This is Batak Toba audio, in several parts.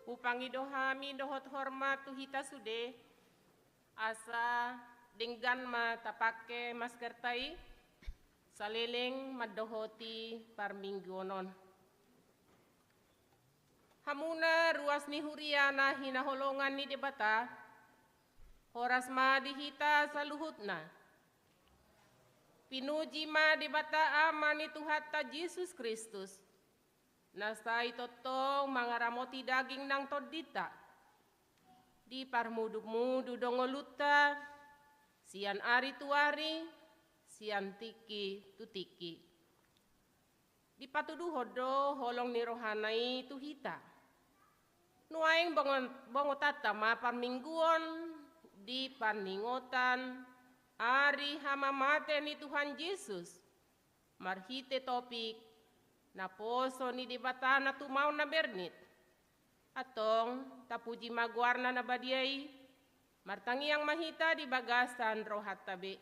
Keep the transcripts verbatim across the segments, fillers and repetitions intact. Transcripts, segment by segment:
Hupangido hami dohot hormat tu hita sude, asa denggan ma tapangke maskerta i saleleng mandohoti parmingguon on. Hamuna ruas ni huria na hinaholongan ni Debata, horas ma di hita saluhutna. Pinuji ma Debata Ama ni Tuhanta Jesus Kristus, na sai tongtong mangaramoti daging nang tondinta. Diparmudumudu do ngolunta sian ari tu ari, sian tingki tu tingki. Dipatuduhon do holong ni rohana i tu hita. Nuaeng bongot-, bongotanta ma parmingguon di parningotan ari hamamate ni Tuhan Jesus, marhite topik naposo ni Debata na tumaon na bernit. Antong, tapuji ma goarna na badia i, martangiang ma hita di bagasan rohanta be.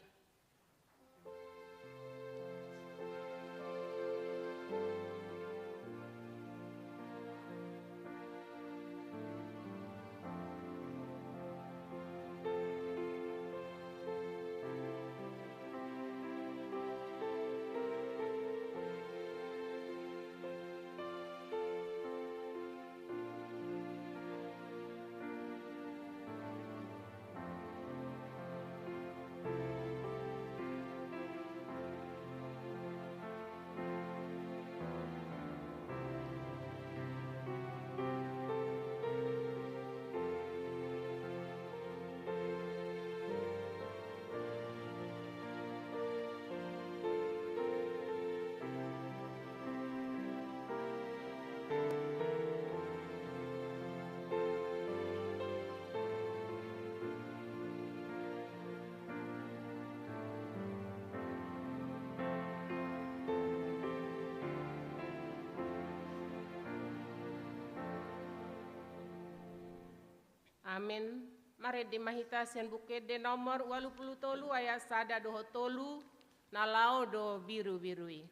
Amen. Marende ma hita sian Buku Ende nomor ualu pulu tolu ayat sada dohot tolu, na laho do birubiru i.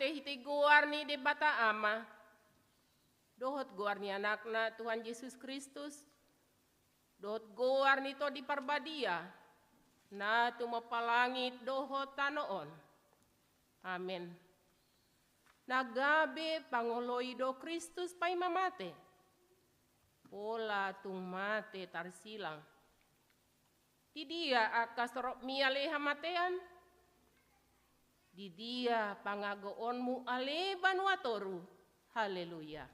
Marhite-hite goar ni Debata Ama, dohot goar ni Anakna Tuhan Jesus Kristus, dohot goar ni Tondi Parbadia, na tumompa langit dohot tano on. Amen. Na gabe pangoloi do Kristus paima mate? Pola tung mate tarsilang. Di dia angka sorop ni ale hamatean? Di dia pangagoonmu ale banua toru? Haleluya.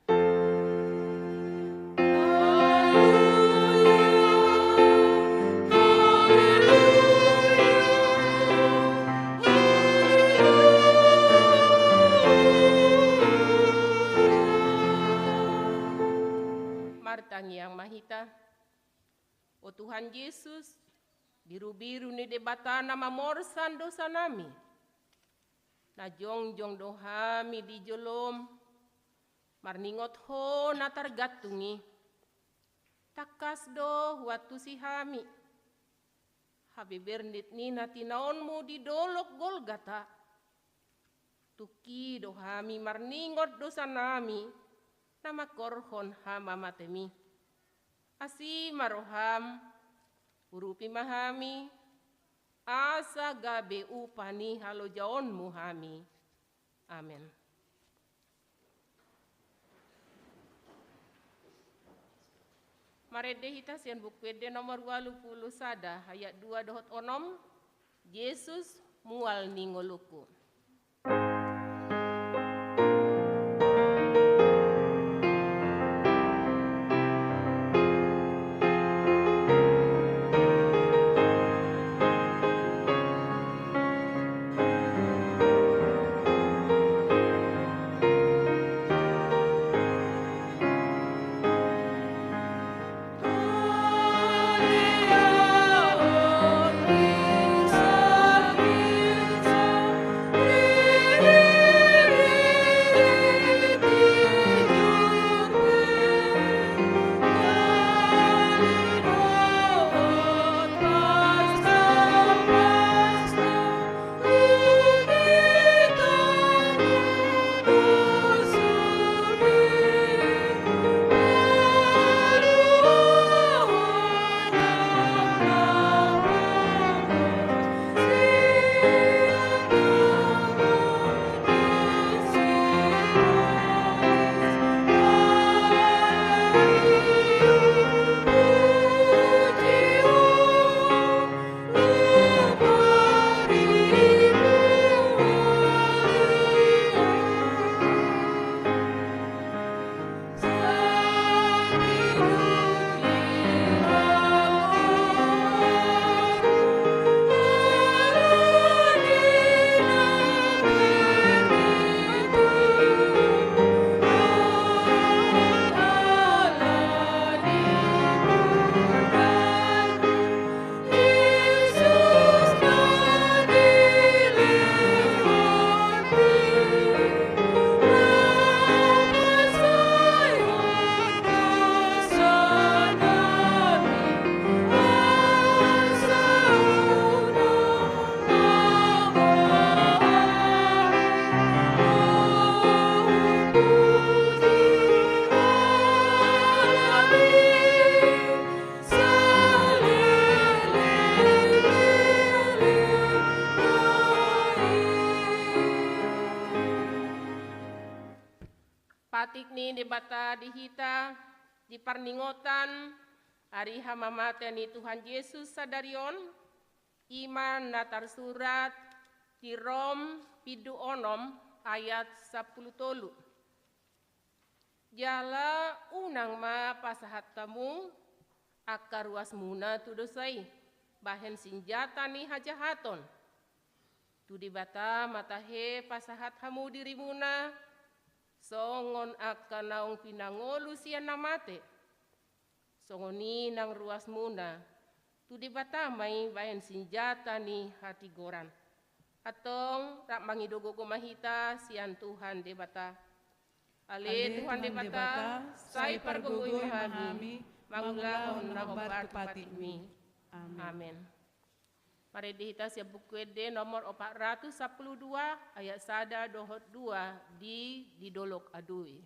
Martangiang ma hita. O Tuhan Jesus, birubiru ni Debata na mamorsan dosanami, na jongjong do hami di jolom, marningot Ho na targantung i. Tangkas do huantusi hami habebernit ni na tinaonmu di dolok Golgata. Tungki do hami marningot dosanami na mangkorhon hamamatemi. Asi ma roham, urupi ma hami, asa gabe upa ni halojaonmu hami. Amen. Marende hita sian Buku Ende nomor ualu pulu sada, ayat dua dohot onom, Jesus mual ni ngolungku. Patik ni Debata di hita di parningotan ari hamamate ni Tuhan Jesus sadari on, i ma na tarsurat di Rom bindu onom ayat sampulu tolu. Jala unang ma pasahat hamu angka ruasmuna tu dosa i bahen sinjata ni hajahaton. Tu Debata ma tahe pasahat hamu dirimuna songon angka naung pinangolu sian na mate. Songon i nang ruasmuna, tu Debata ma i bahen sinjata ni hatigoran. Antong rap mangido gogo ma hita sian Tuhan Debata. Ale Tuhan Debata, sai pargogoi ma hami mangulahon na hombar tu patikmi. Amen. Marende hita sian Buku Ende nomor opat ratus sampulu dua, ayat sada dohot dua di, di dolok adui.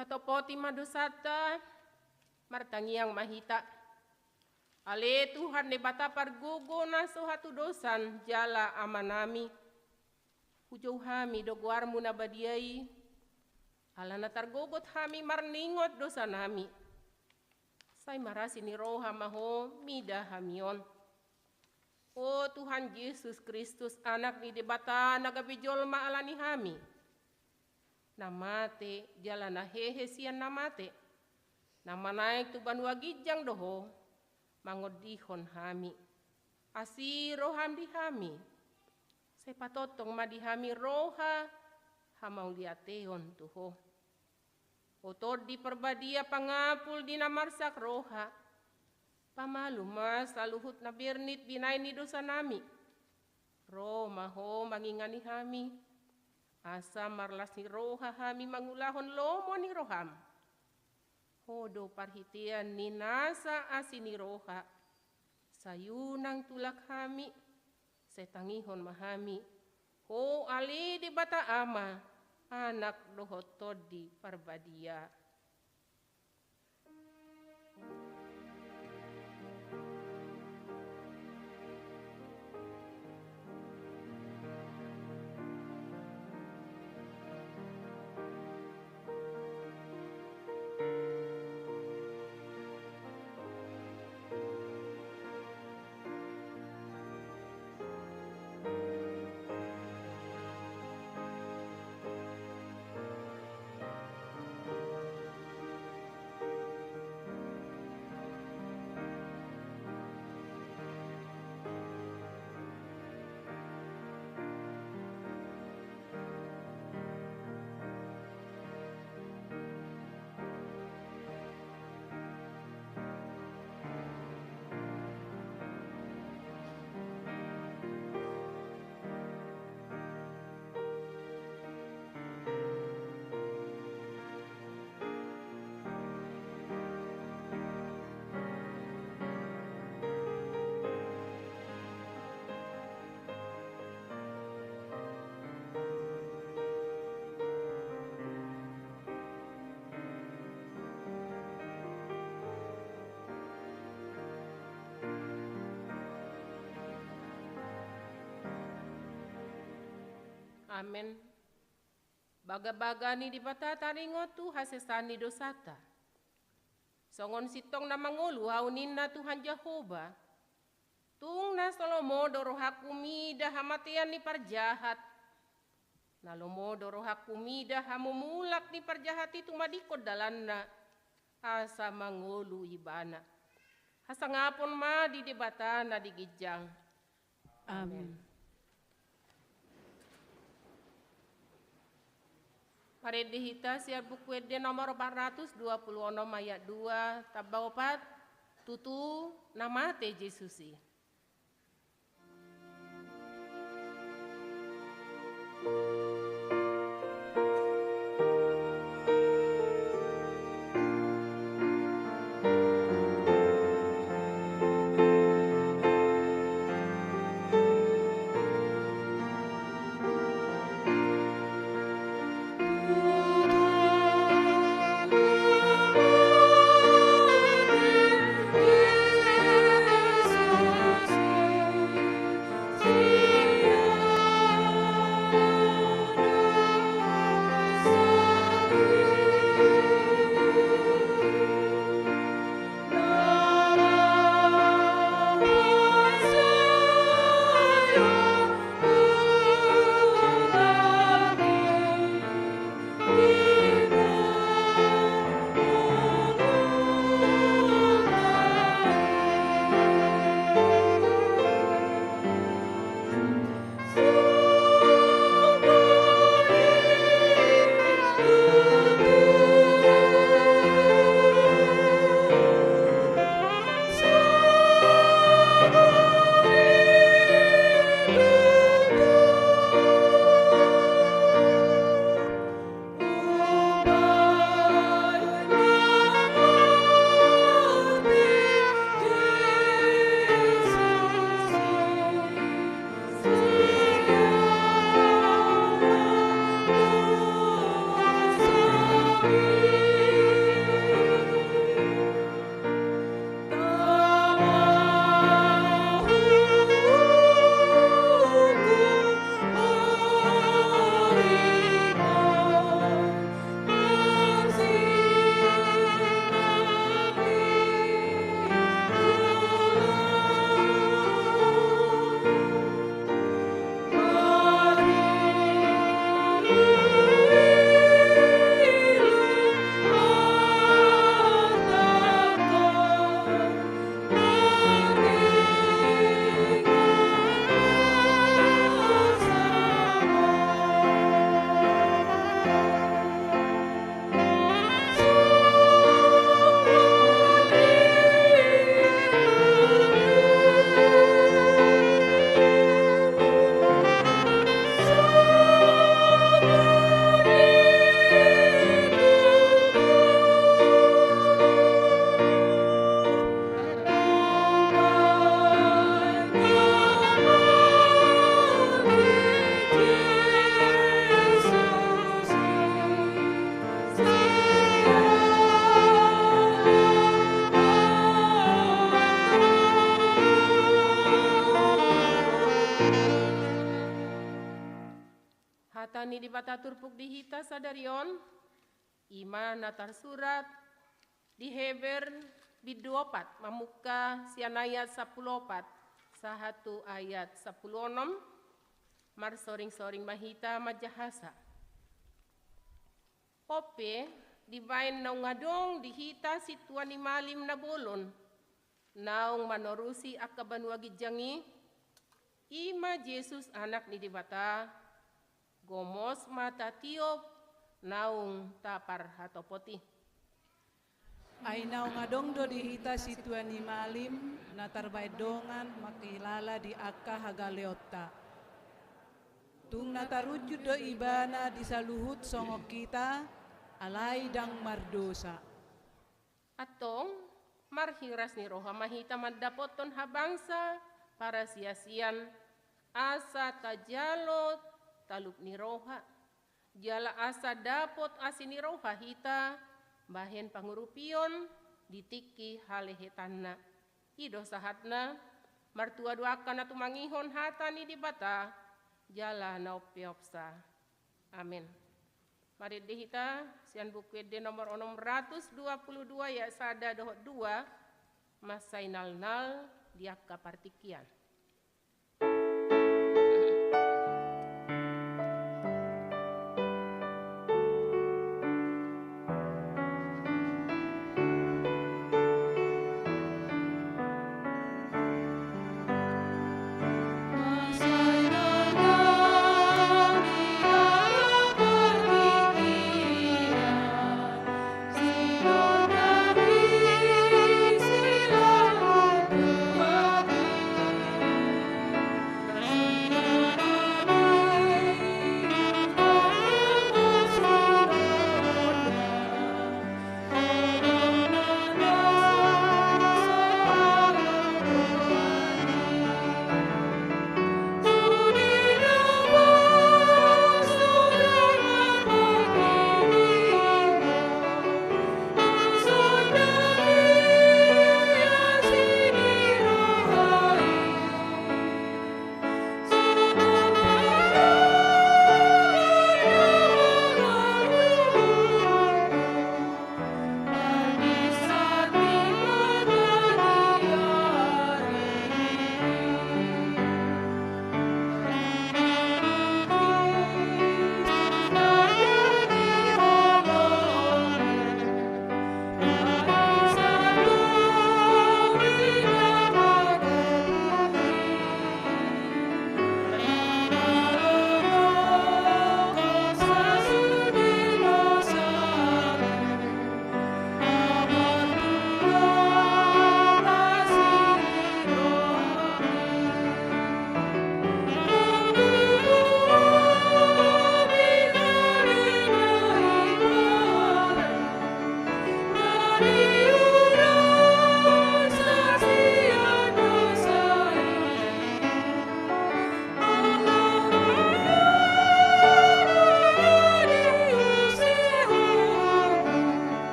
Tatopoti ma dosanta, martangiang ma hita. Ale Tuhan Debata pargogo na so hatudosan jala Amanami, hujou hami do goarmu na badia i, alana targogot hami marningot dosanami. Sai marasi ni roha ma Ho mida hami on. O Tuhan Jesus Kristus, Anak ni Debata na gabe jolma ala ni hami, na mate jala na hehe sian na mate, na manaek tu banua ginjang do Ho, mangondihon hami. Asi roham di hami, sai patongtong ma di hami roha hamauliateon tu Ho. O Tondi Parbadia, pangapul di na marsak roha, pamalum ma saluhut na bernit binahen ni dosanami. Ro ma Ho mangingani hami, asa marlas ni roha hami mangulahon lomo ni roham. Ho do parhitean ni nasa asi ni roha, sai unang tulak hami, sai tangihon ma hami Ho ale Debata Ama, Anak dohot Tondi Parbadia. Amen. Bagabaga ni Debata taringot tu hasesaan ni dosanta. Songon sintong na mangolu ahu ninna Tuhan Jahowa. Tung na so lomo do rohangku mida hamatean ni parjahat. Na lomo do rohangku mida hamumulak ni parjahat i tumadingkon dalanna, asa mangolu ibana. Hasangapon ma di Debata na di ginjang. Amen. Amen. Marende hita sian Buku Ende nomor opat ratus dua puluh onom ayat dua, tamba opat, tutu na mate Jesus i. Hata ni Debata turpuk di hita sadari on, i ma na tarsurat di Heber bindu opat, mamungka sian ayat sampulu opat sahat tu ayat sampulu onom. Marsoring-soring ma hita manjahasa. On pe, dibaen naung adong di hita sintua ni malim na bolon, naung manorusi angka banua ginjang i, i ma Jesus, Anak ni Debata, gomos ma tatiop naung taparhatopot i. Ai naung adong do di hita sintua ni malim na tarbaen dongan mangkilala di angka hagaleonta. Tung na tarunjun do ibana di saluhut songon hita, alai ndang mardosa. Antong, marhiras ni roha ma hita mandapothon habangsa parasiasian, asa tajalo talup ni roha, jala asa dapot asi ni roha hita bahen pangurupion di tingki halehetanna. I do sahatna, martua do angka na tumangihon hata ni Debata, jala na umpeopsa. Amin. Marende hita sian Buku Ende nomor onom ratus dua puluh dua, ayat sada dohot dua, mansai nalnal di angka partingkian.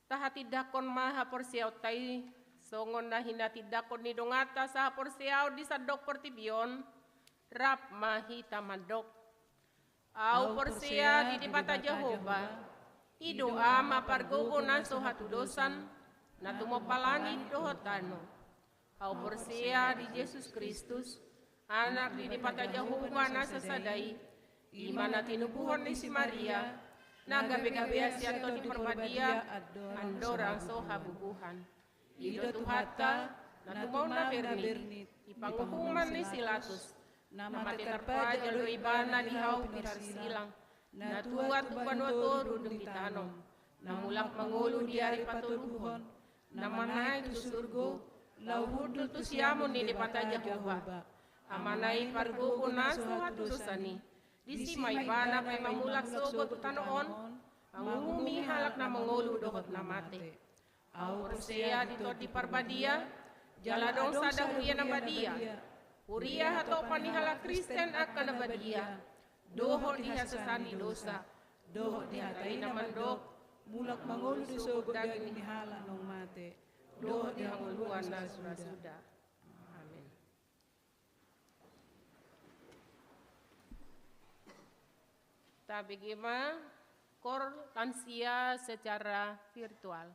Tahatindangkon ma haporseaonta i songon na hinatindangkon ni donganta sahaporseaon di sandok portibi on. Rap ma hita mandok. Ahu porsea di Debata Jahowa, i do Ama pargogo na so hatudosan, na tumompa langit dohot tano. Ahu porsea di Jesus Kristus, Anak ni Debata Jahowa na sasada i, i ma na tinubuhon ni si Maria, na gabegabean sian Tondi Parbadia, andorang so habubuhan. I do Tuhanta, na tumau na bernit, di panguhuman ni si Latus, na mate tarpajal do ibana di hau pinarsilang, na tuat tu banua toru dung ditanom, na mulak mangolu di ari patoluhon, na manaek tu surgo, laho hundul tu siamun ni Debata Jahowa, Amana i pargogo na so hatudosan i. Disi ma ibana paima mulak sogot tu tano on, manguhumi halak na mangolu dohot na mate. Ahu porsea di Tondi Parbadia, jala adong sada huria na badia, huria hatopan ni halak Kristen angka na badia, dohot di hasesaan ni dosa, dohot di hata i na mandok, mulak mangolu do sogot daging ni halak naung mate, dohot di hangoluan na suda-suda. Amin. Tabege ma koor lansia secara virtual.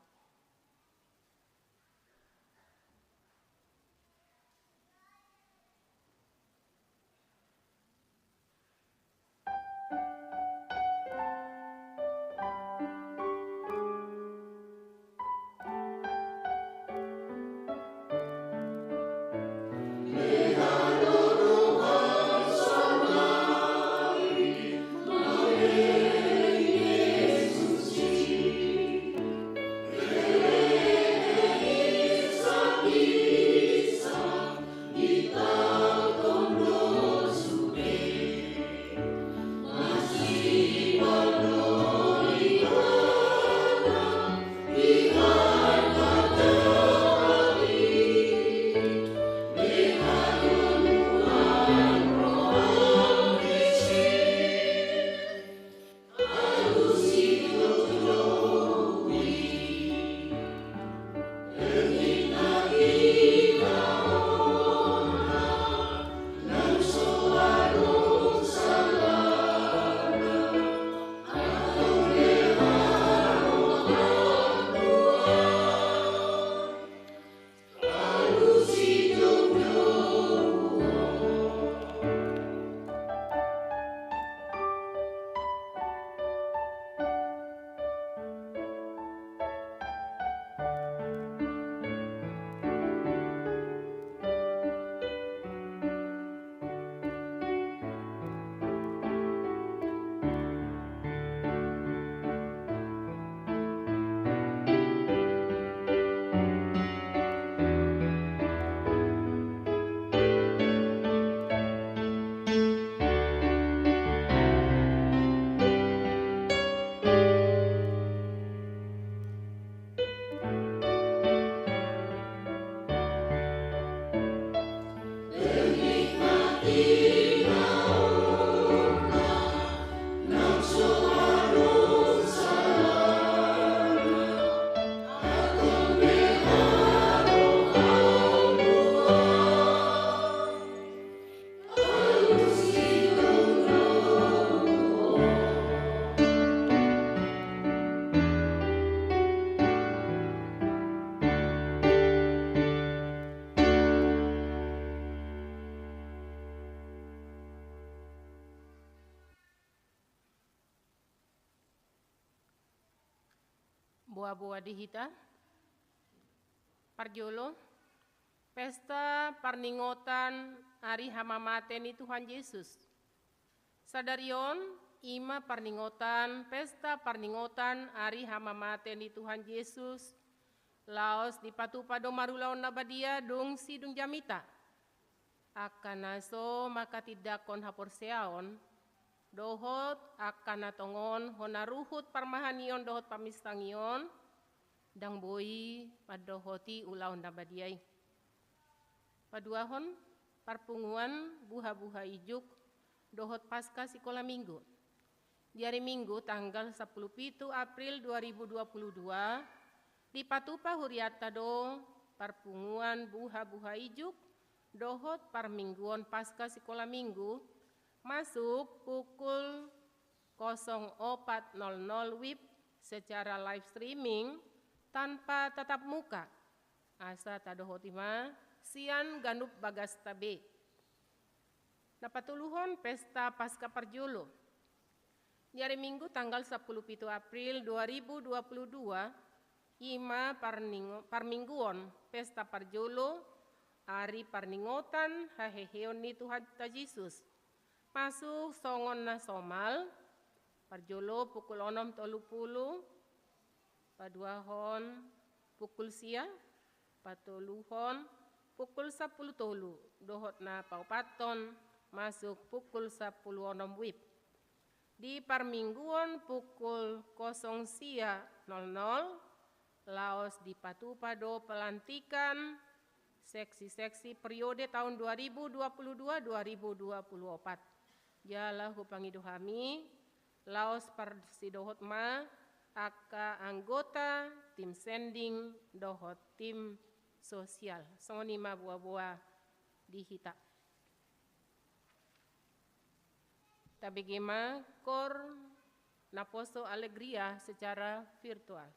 Boa-boa di hita. Parjolo, pesta parningotan ari hamamate ni Tuhan Jesus. Sadari on, i ma parningotan, pesta parningotan ari hamamate ni Tuhan Jesus, laos dipatupa do marulaon na badia dung sidung jamita. Angka na so mangkatindangkon haporseaon, dohot angka na tongon hona ruhut parmahanion dohot pamistangion, ndang boi mandohoti ulaon na badia i. Paduahon, parpunguan buha-buha ijuk dohot Paskah Sikola Minggu. Di ari Minggu tanggal sampulu pitu April dua ribu dua puluh dua, dipatupa hurianta do parpunguan buha-buha ijuk dohot parmingguon Paskah Sikola Minggu, masuk pukul kosong opat nol nol wib secara live streaming tanpa tatap muka. Asa tadohoti ma sian ganup bagasta be. Na patoluhon, pesta Paskah parjolo. Di ari Minggu tanggal sampulu pitu April dua ribu dua puluh dua, i ma parningo-, parmingguon pesta parjolo ari parningotan haheheon ni Tuhanta Jesus. Masuk songon na somal, parjolo pukul onom tolu pulu, paduahon pukul sia, patoluhon pukul sampulu tolu, dohot na paopathon masuk pukul sampulu onom wib. Di parmingguon pukul kosong sia nol nol, laos dipatupa do pelantikan seksi-seksi periode taon dua ribu dua puluh dua dua ribu dua puluh opat. Jala hupangido hami, laos parsidohot ma angka anggota tim sending dohot tim sosial. Songon i ma boa-boa di hita. Tabege ma kor naposo Allegria secara virtual.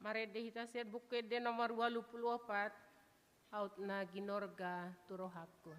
Marende hita sian Buku Ende nomor ualu pulu opat, Aut na ginorga tu rohangku.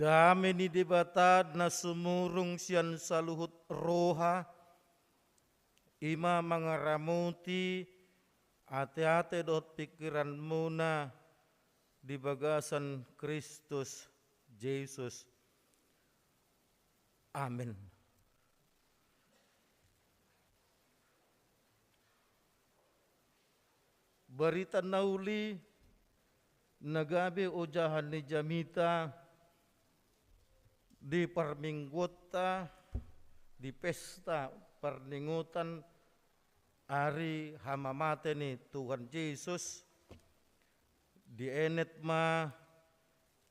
Dame ni Debata na sumurung sian saluhut roha, i ma mangaramoti ateate dohot pingkiranmuna di bagasan Kristus Jesus. Amen. Barita na uli na gabe ojahan ni jamita di parmingguonta di pesta parningotan ari hamamate ni Tuhan Jesus, dienet ma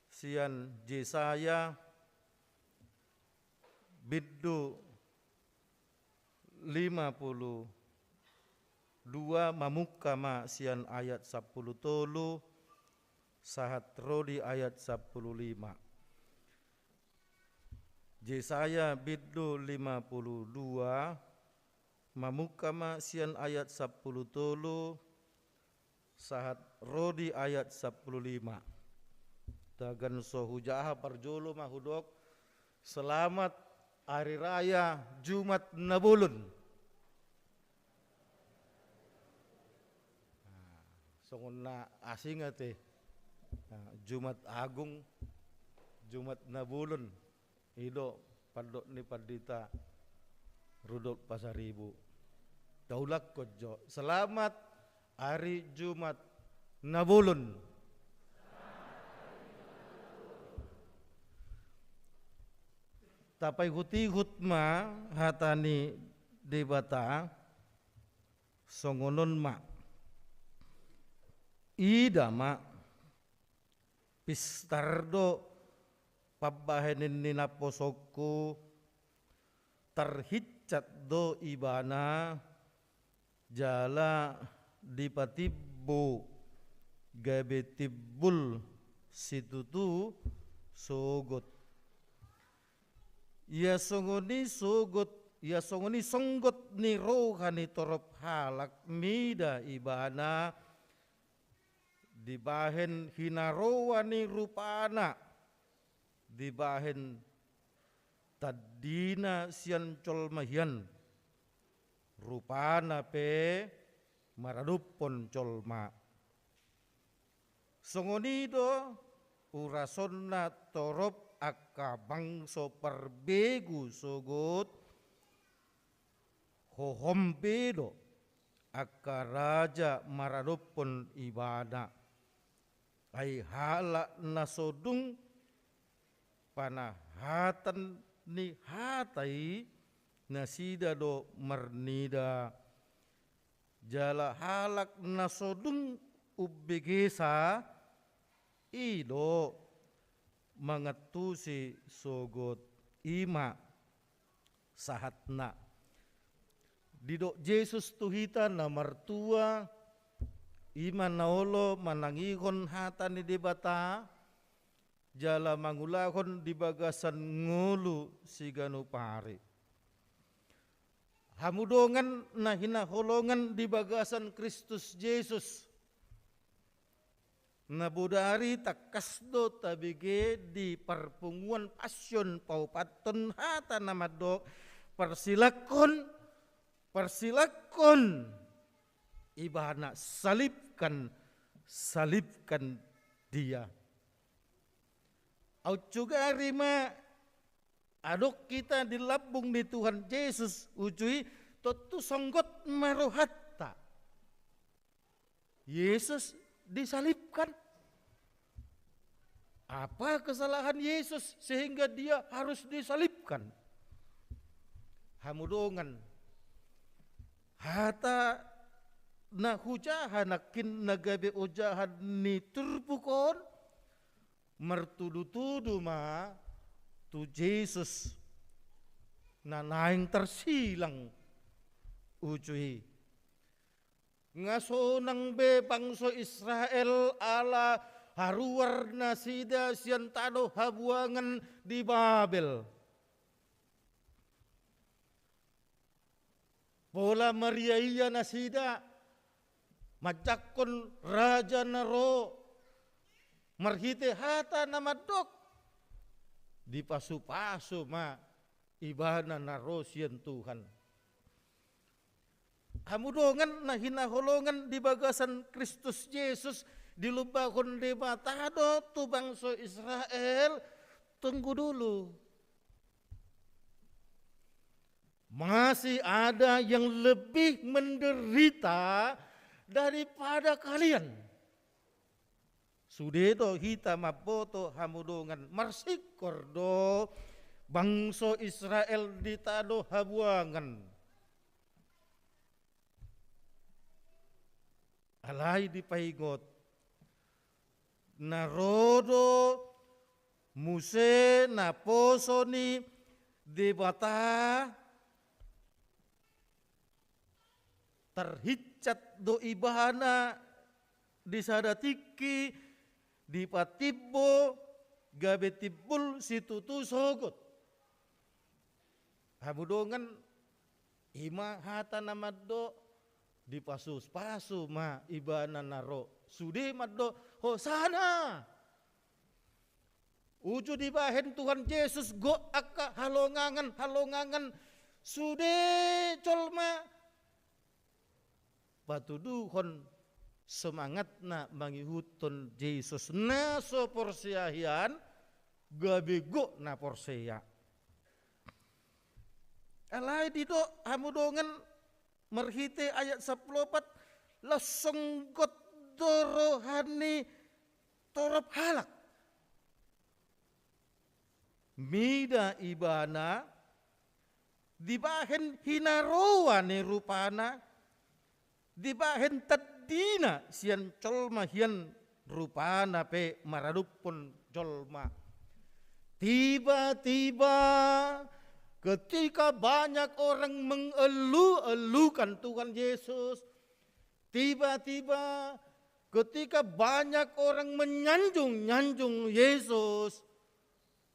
sian Jesaya bindu lima pulu dua, mamungka ma sian ayat sampulu tolu sahat ro di ayat sampulu lima. Jesaya bindu lima pulu dua, mamungka ma sian ayat sampulu tolu sahat ro di ayat sampulu lima. Tagan so hujaha parjolo ma hudok, selamat Ari Raya Jumat Na Bolon. Nah, songon na asing ate. Nah, Jumat Agung, Jumat Na Bolon. I do pandok ni pandita Rudolf Pasaribu. Taulakhon jo. Selamat ari Jumat na bolon. Tapaihut-ihut ma hata ni Debata, songon on ma. Ida ma, pistar do pambahenan ni naposongku, tarhinsat do ibana, jala dipatimbo gabe timbul situtu sogot. Ia songon i sogot, ia songon i songgot ni roha ni torop halak mida ibana, dibahen hinaroan ni rupana, dibahen tandina sian jolma hian, rupana pe maradophon jolma. Songon i do urasonna torop angka bangso parbegu sogot, hohom be do angka raja maradophon ibana. Ai halak na so dung panahatan ni hata i, nasida do marnida. Jala halak na so dung umbegesa, i do mangantusi sogot. I ma sahatna. Didok Jesus tu hita na martua, i ma na olo manangihon hata ni Debata, jala mangulahon di bagasan ngolu siganup ari. Hamu dongan na hinaholongan di bagasan Kristus Jesus. Na bodari tangkas do tabege di parpunguan Pasion paupathon hata na mandok, parsilangkon, parsilangkon ibana, salibkan, salibkan dia. Aut sugari ma adong hita di lambung ni Tuhan Jesus, uju i tontu songgot ma rohanta. Yesus disalibkan. Apa kesalahan Yesus sehingga dia harus disalibkan? Hamu dongan, hata na hujaha nangkin na gabe ojahan ni turpuk on, martudu-tudu ma tu Jesus na naeng tarsilang uju i. Nga sonang be bangso Israel ala haruar nasida sian tano habuangan di Babel. Pola maria-ia nasida manjangkon raja na ro marhite hata na mandok, dipasu-pasu ma ibana na ro sian Tuhan. Hamu dongan na hinaholongan di bagasan Kristus Jesus, dilumbahon Debata do tu bangso Israel, tunggu dulu. Masih ada yang lebih menderita daripada kalian. Sude do hita mamboto hamu dongan, marsingkor do bangso Israel di tano habuangan. Alai dipaingot, na ro do muse naposo ni Debata, tarhinsat do ibana di sada tingki, dipatimbo gabe timbul situtu sogot. Hamu dongan, i ma hata na mandok, dipasu-pasu ma ibana na ro. Sude mandok, Hosana! Uju dibahen Tuhan Jesus gok angka halongangan, halongangan, sude jolma patuduhon semangatna mangihuthon Jesus. Na so porsea hian, gabe gok na porsea. Alai didok hamu dongan marhite ayat sampulu opat, laos songgot do roha ni torop halak. Mida ibana, dibahen hinaroan ni rupana, dibahen tandina sian jolma hian, rupana pe maradophon jolma. Tiba-tiba ketika banyak orang mengeluh-eluhkan Tuhan Yesus, tiba-tiba ketika banyak orang menyanjung-nyanjung Yesus,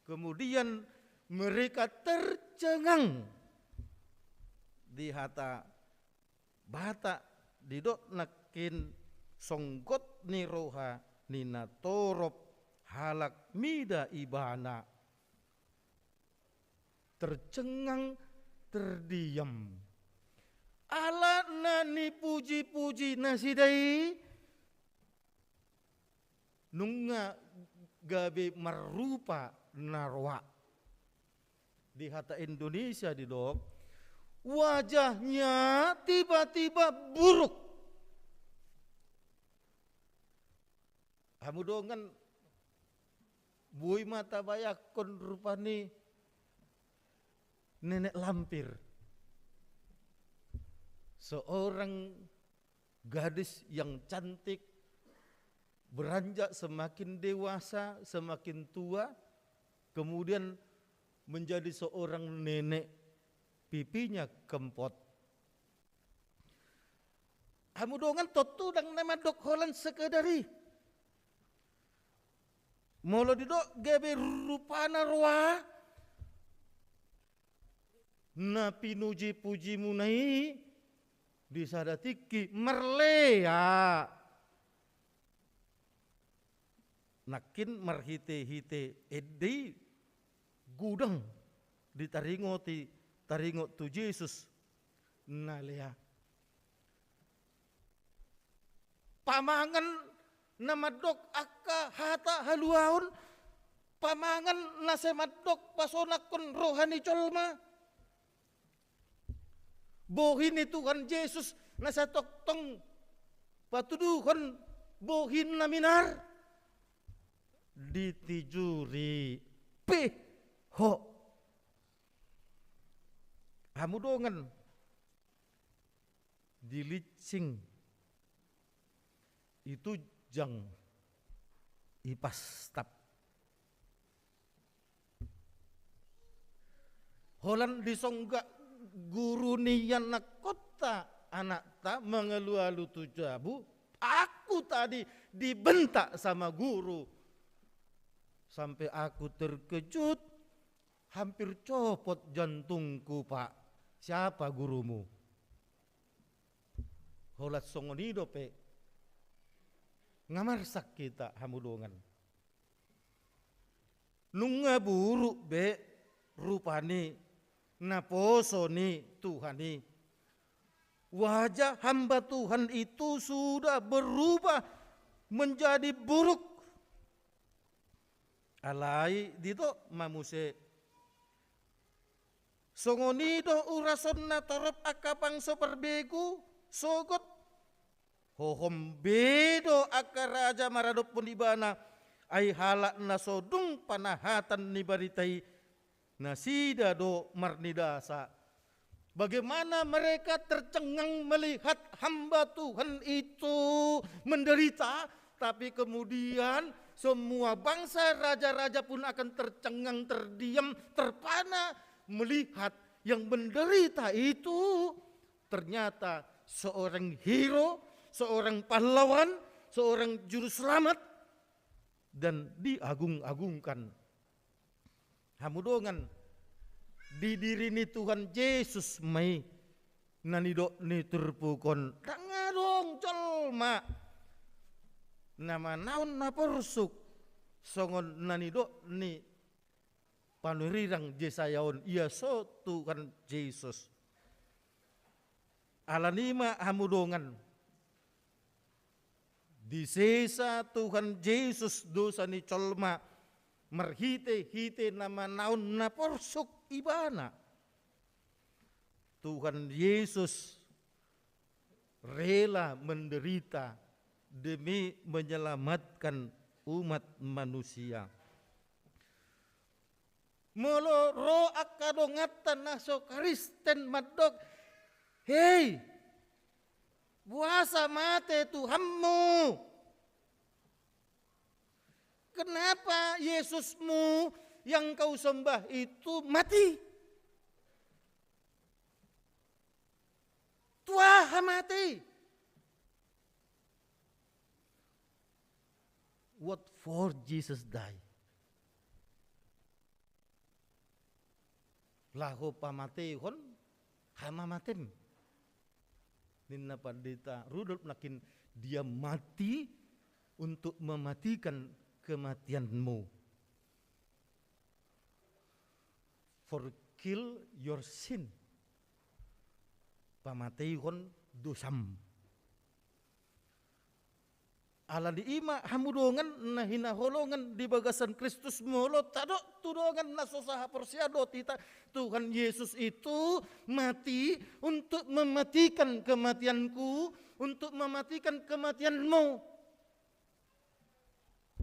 kemudian mereka tercengang. Di hata Batak didok nangkin songgot ni roha ni na torop halak mida ibana. Tercengang, terdiam. Ala na nipuji-puji nasida i, nunga gabe marrupa na roa. Di hata Indonesia didok, wajahnya tiba-tiba buruk. Hamu dongan, boi ma tabayangkon rupa ni Nenek Lampir. Seorang gadis yang cantik, beranjak semakin dewasa, semakin tua, kemudian menjadi seorang nenek, pipinya kempot. Hamu dongan, tontu ndang na mandok holan sekedar i. Molo didok gabe rupana roa, na pinuji-pujimuna i di sada tingki marlea. Nangkin marhite-hite ende i godang ditaringoti, taringot tu Jesus na lea. Pamangan na mandok angka hata haluaon, pamangan na sai mandok pasonangkon roha ni jolma. Bohi ni Tuhan Jesus na sai tongtong patuduhon bohi na minar, ditijuri pe ho. Hamu dongan, dilitsing, itujang, ipastap. Holan disonggak guru nian nangkonta anakta mangalualu tu jabu, aku tadi dibentak sama guru sampai aku terkejut. Hampir copot jantungku, Pak. Siapa gurumu? Holan songon i dope. Nga marsak hita, hamu dongan. Nunga buruk be rupa ni naposo ni Tuhan i. Wajah hamba Tuhan itu sudah berubah menjadi buruk. Alai didok ma muse, songon i do urasonna torop angka bangso parbegu, sogot. Hohom be do angka raja maradophon ibana, ai halak na so dung panahatan ni barita i, nasida do marnidasa. Bagaimana mereka tercengang melihat hamba Tuhan itu menderita, tapi kemudian semua bangsa, raja-raja pun akan tercengang, terdiam, terpana melihat yang menderita itu ternyata seorang hero, seorang pahlawan, seorang juru selamat, dan diagung-agungkan. Hamu dongan, di diri ni Tuhan Jesus ma i na nidok ni turpuk on, ndang adong jolma na manaon na porsuk songon na nidok ni panurirang Jesaya on, ia so Tuhan Jesus. Alani i ma hamu dongan, disesa Tuhan Jesus dosa ni jolma marhite-hite na manaon na porsuk ibana. Tuhan Yesus rela menderita demi menyelamatkan umat manusia. Molo ro angka donganta na so Kristen mandok, "Hei, boasa mate Tuhanmu? Kenapa Yesusmu yang kau sembah itu mati? Tu aha mate?" What for Jesus die? Laho pamateihon hamamatem. Ninna Pandita Rudolf nangkin, "Dia mati untuk mematikan kematianmu." For kill your sin. Pamateihon dosam. Alani i ma hamu dongan na hinaholongan di bagasan Kristus, molo tadok tu dongan na so sahaporseaon dohot hita, Tuhan Yesus itu mati untuk mematikan kematianku, untuk mematikan kematianmu.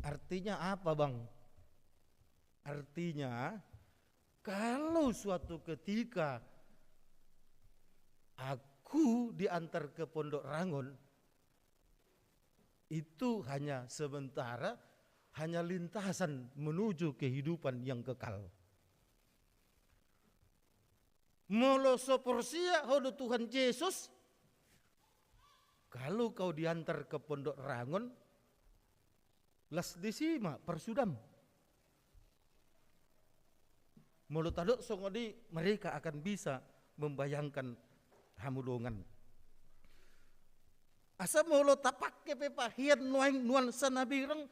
Artinya apa, Bang? Artinya, kalau suatu ketika aku diantar ke Pondok Rangon, itu hanya sementara, hanya lintasan menuju kehidupan yang kekal. Molo so porsea ho dohot Tuhan Jesus, kalau kau diantar ke Pondok Rangon, las disi ma parsudam. Molo tadok songon i, mereka akan bisa membayangkan hamu dongan. Asa molo tapangke pe pahian nuaeng nuansa na birang,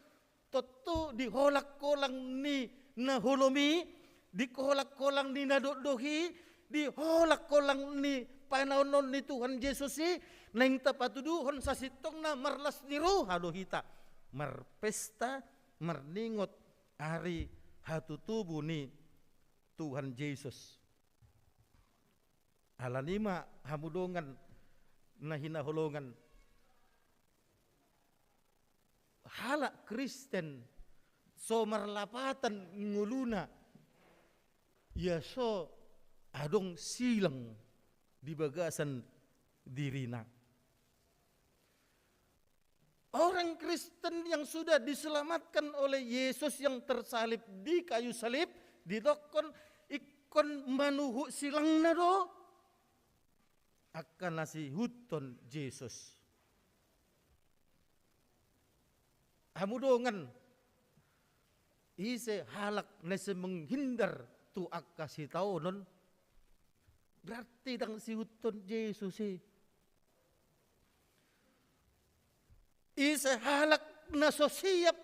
tontu di holang-holang ni na holom i, di holang-holang ni na dokdok i, di holang-holang ni panaonon ni Tuhan Jesus i, naeng tapatuduhon sasintongna marlas ni roha do hita marpesta, marningot ari hatutubu ni Tuhan Jesus. Alani i ma hamu dongan na hinaholongan, halak Kristen so marlapatan ngoluna, ia so adong silang di bagasan dirina. Orang Kristen yang sudah diselamatkan oleh Yesus yang tersalib di kayu salib, didokkon ingkon manuhuk silangna do angka na siihuthon Jesus. Hamu dongan, ise halak na ise menghindar tu angka sitaonon, berarti ndang siihuthon Jesus i. Ise halak na so siap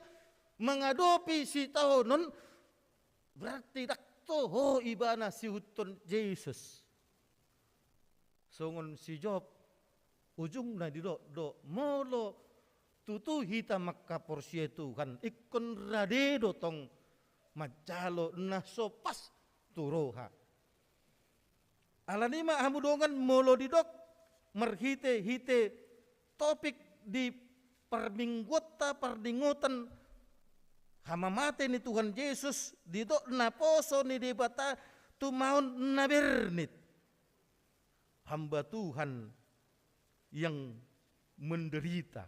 mangadopi sitaonon, berarti ndang toho ibana siihuthon Jesus. Songon si Job, ujungna didok do, molo tutu hita mangkaporseai Tuhan, ingkon rade do tong manjalo na so pas tu roha. Alani i ma hamu dongan, molo didok marhite-hite topik di parmingguonta, parningotan hamamate ni Tuhan Jesus, didok naposo ni Debata tumaon na bernit. Hamba Tuhan yang menderita.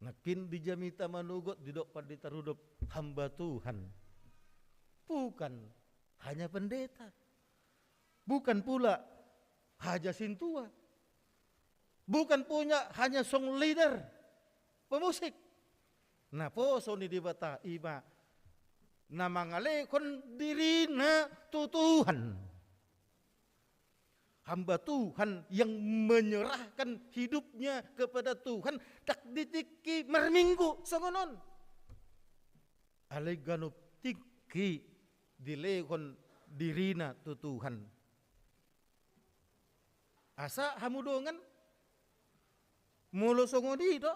Nangkin di jamita manogot didok Pandita Rudolf hamba Tuhan. Bukan hanya pendeta. Bukan pula haja sintua. Bukan punya hanya song leader, pemusik. Naposo ni Debata i ma na mangalehon dirina tu Tuhan. Hamba Tuhan yang menyerahkan hidupnya kepada Tuhan, ndang di tingki marminggu songon on. Alai ganup tingki dilehon dirina tu Tuhan. Asa hamu dongan, molo songon i do,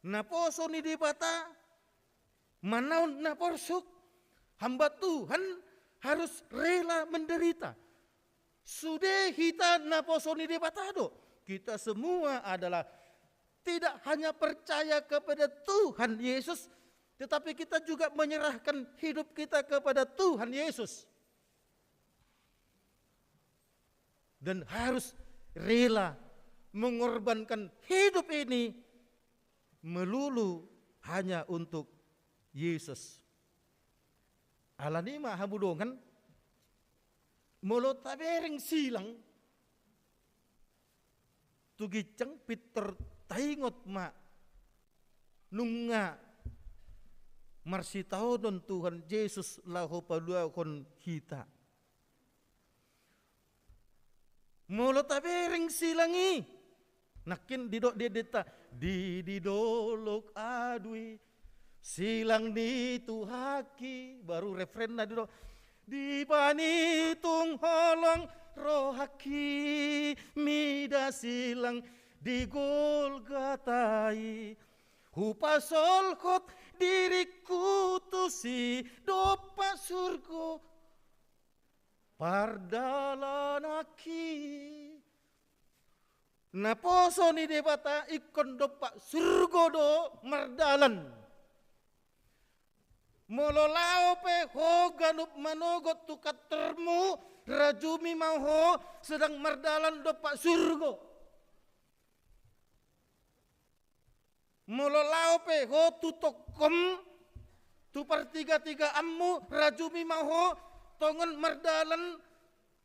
naposo ni Debata manaon na porsuk, hamba Tuhan, harus rela menderita. Sude hita naposo ni Debata do. Kita semua adalah tidak hanya percaya kepada Tuhan Yesus, tetapi kita juga menyerahkan hidup kita kepada Tuhan Yesus. Dan harus rela mengorbankan hidup ini melulu hanya untuk Yesus. Alani i ma hamu dongan, molo tabereng silang tu ginjang, pintor taingot ma nunga marsitaonon Tuhan Jesus laho paluahon hita. Molo tabereng silang i, nangkin didok di endenta, di, di dolok adui, silang ni Tuhanki, baru refrenna didok, di panitung holong rohangki, mida silang di Golgata i. Hupasolhot diringku tusi dompak surgo pardalananki. Naposo ni Debata ingkon dompak surgo do mardalan. Molo laho pe ho ganup manogot tu kantormu, rajumi ma ho sedang mardalan dompak surgo. Molo laho pe ho tu tongkom, tu partigatigaanmu, rajumi ma ho tongon mardalan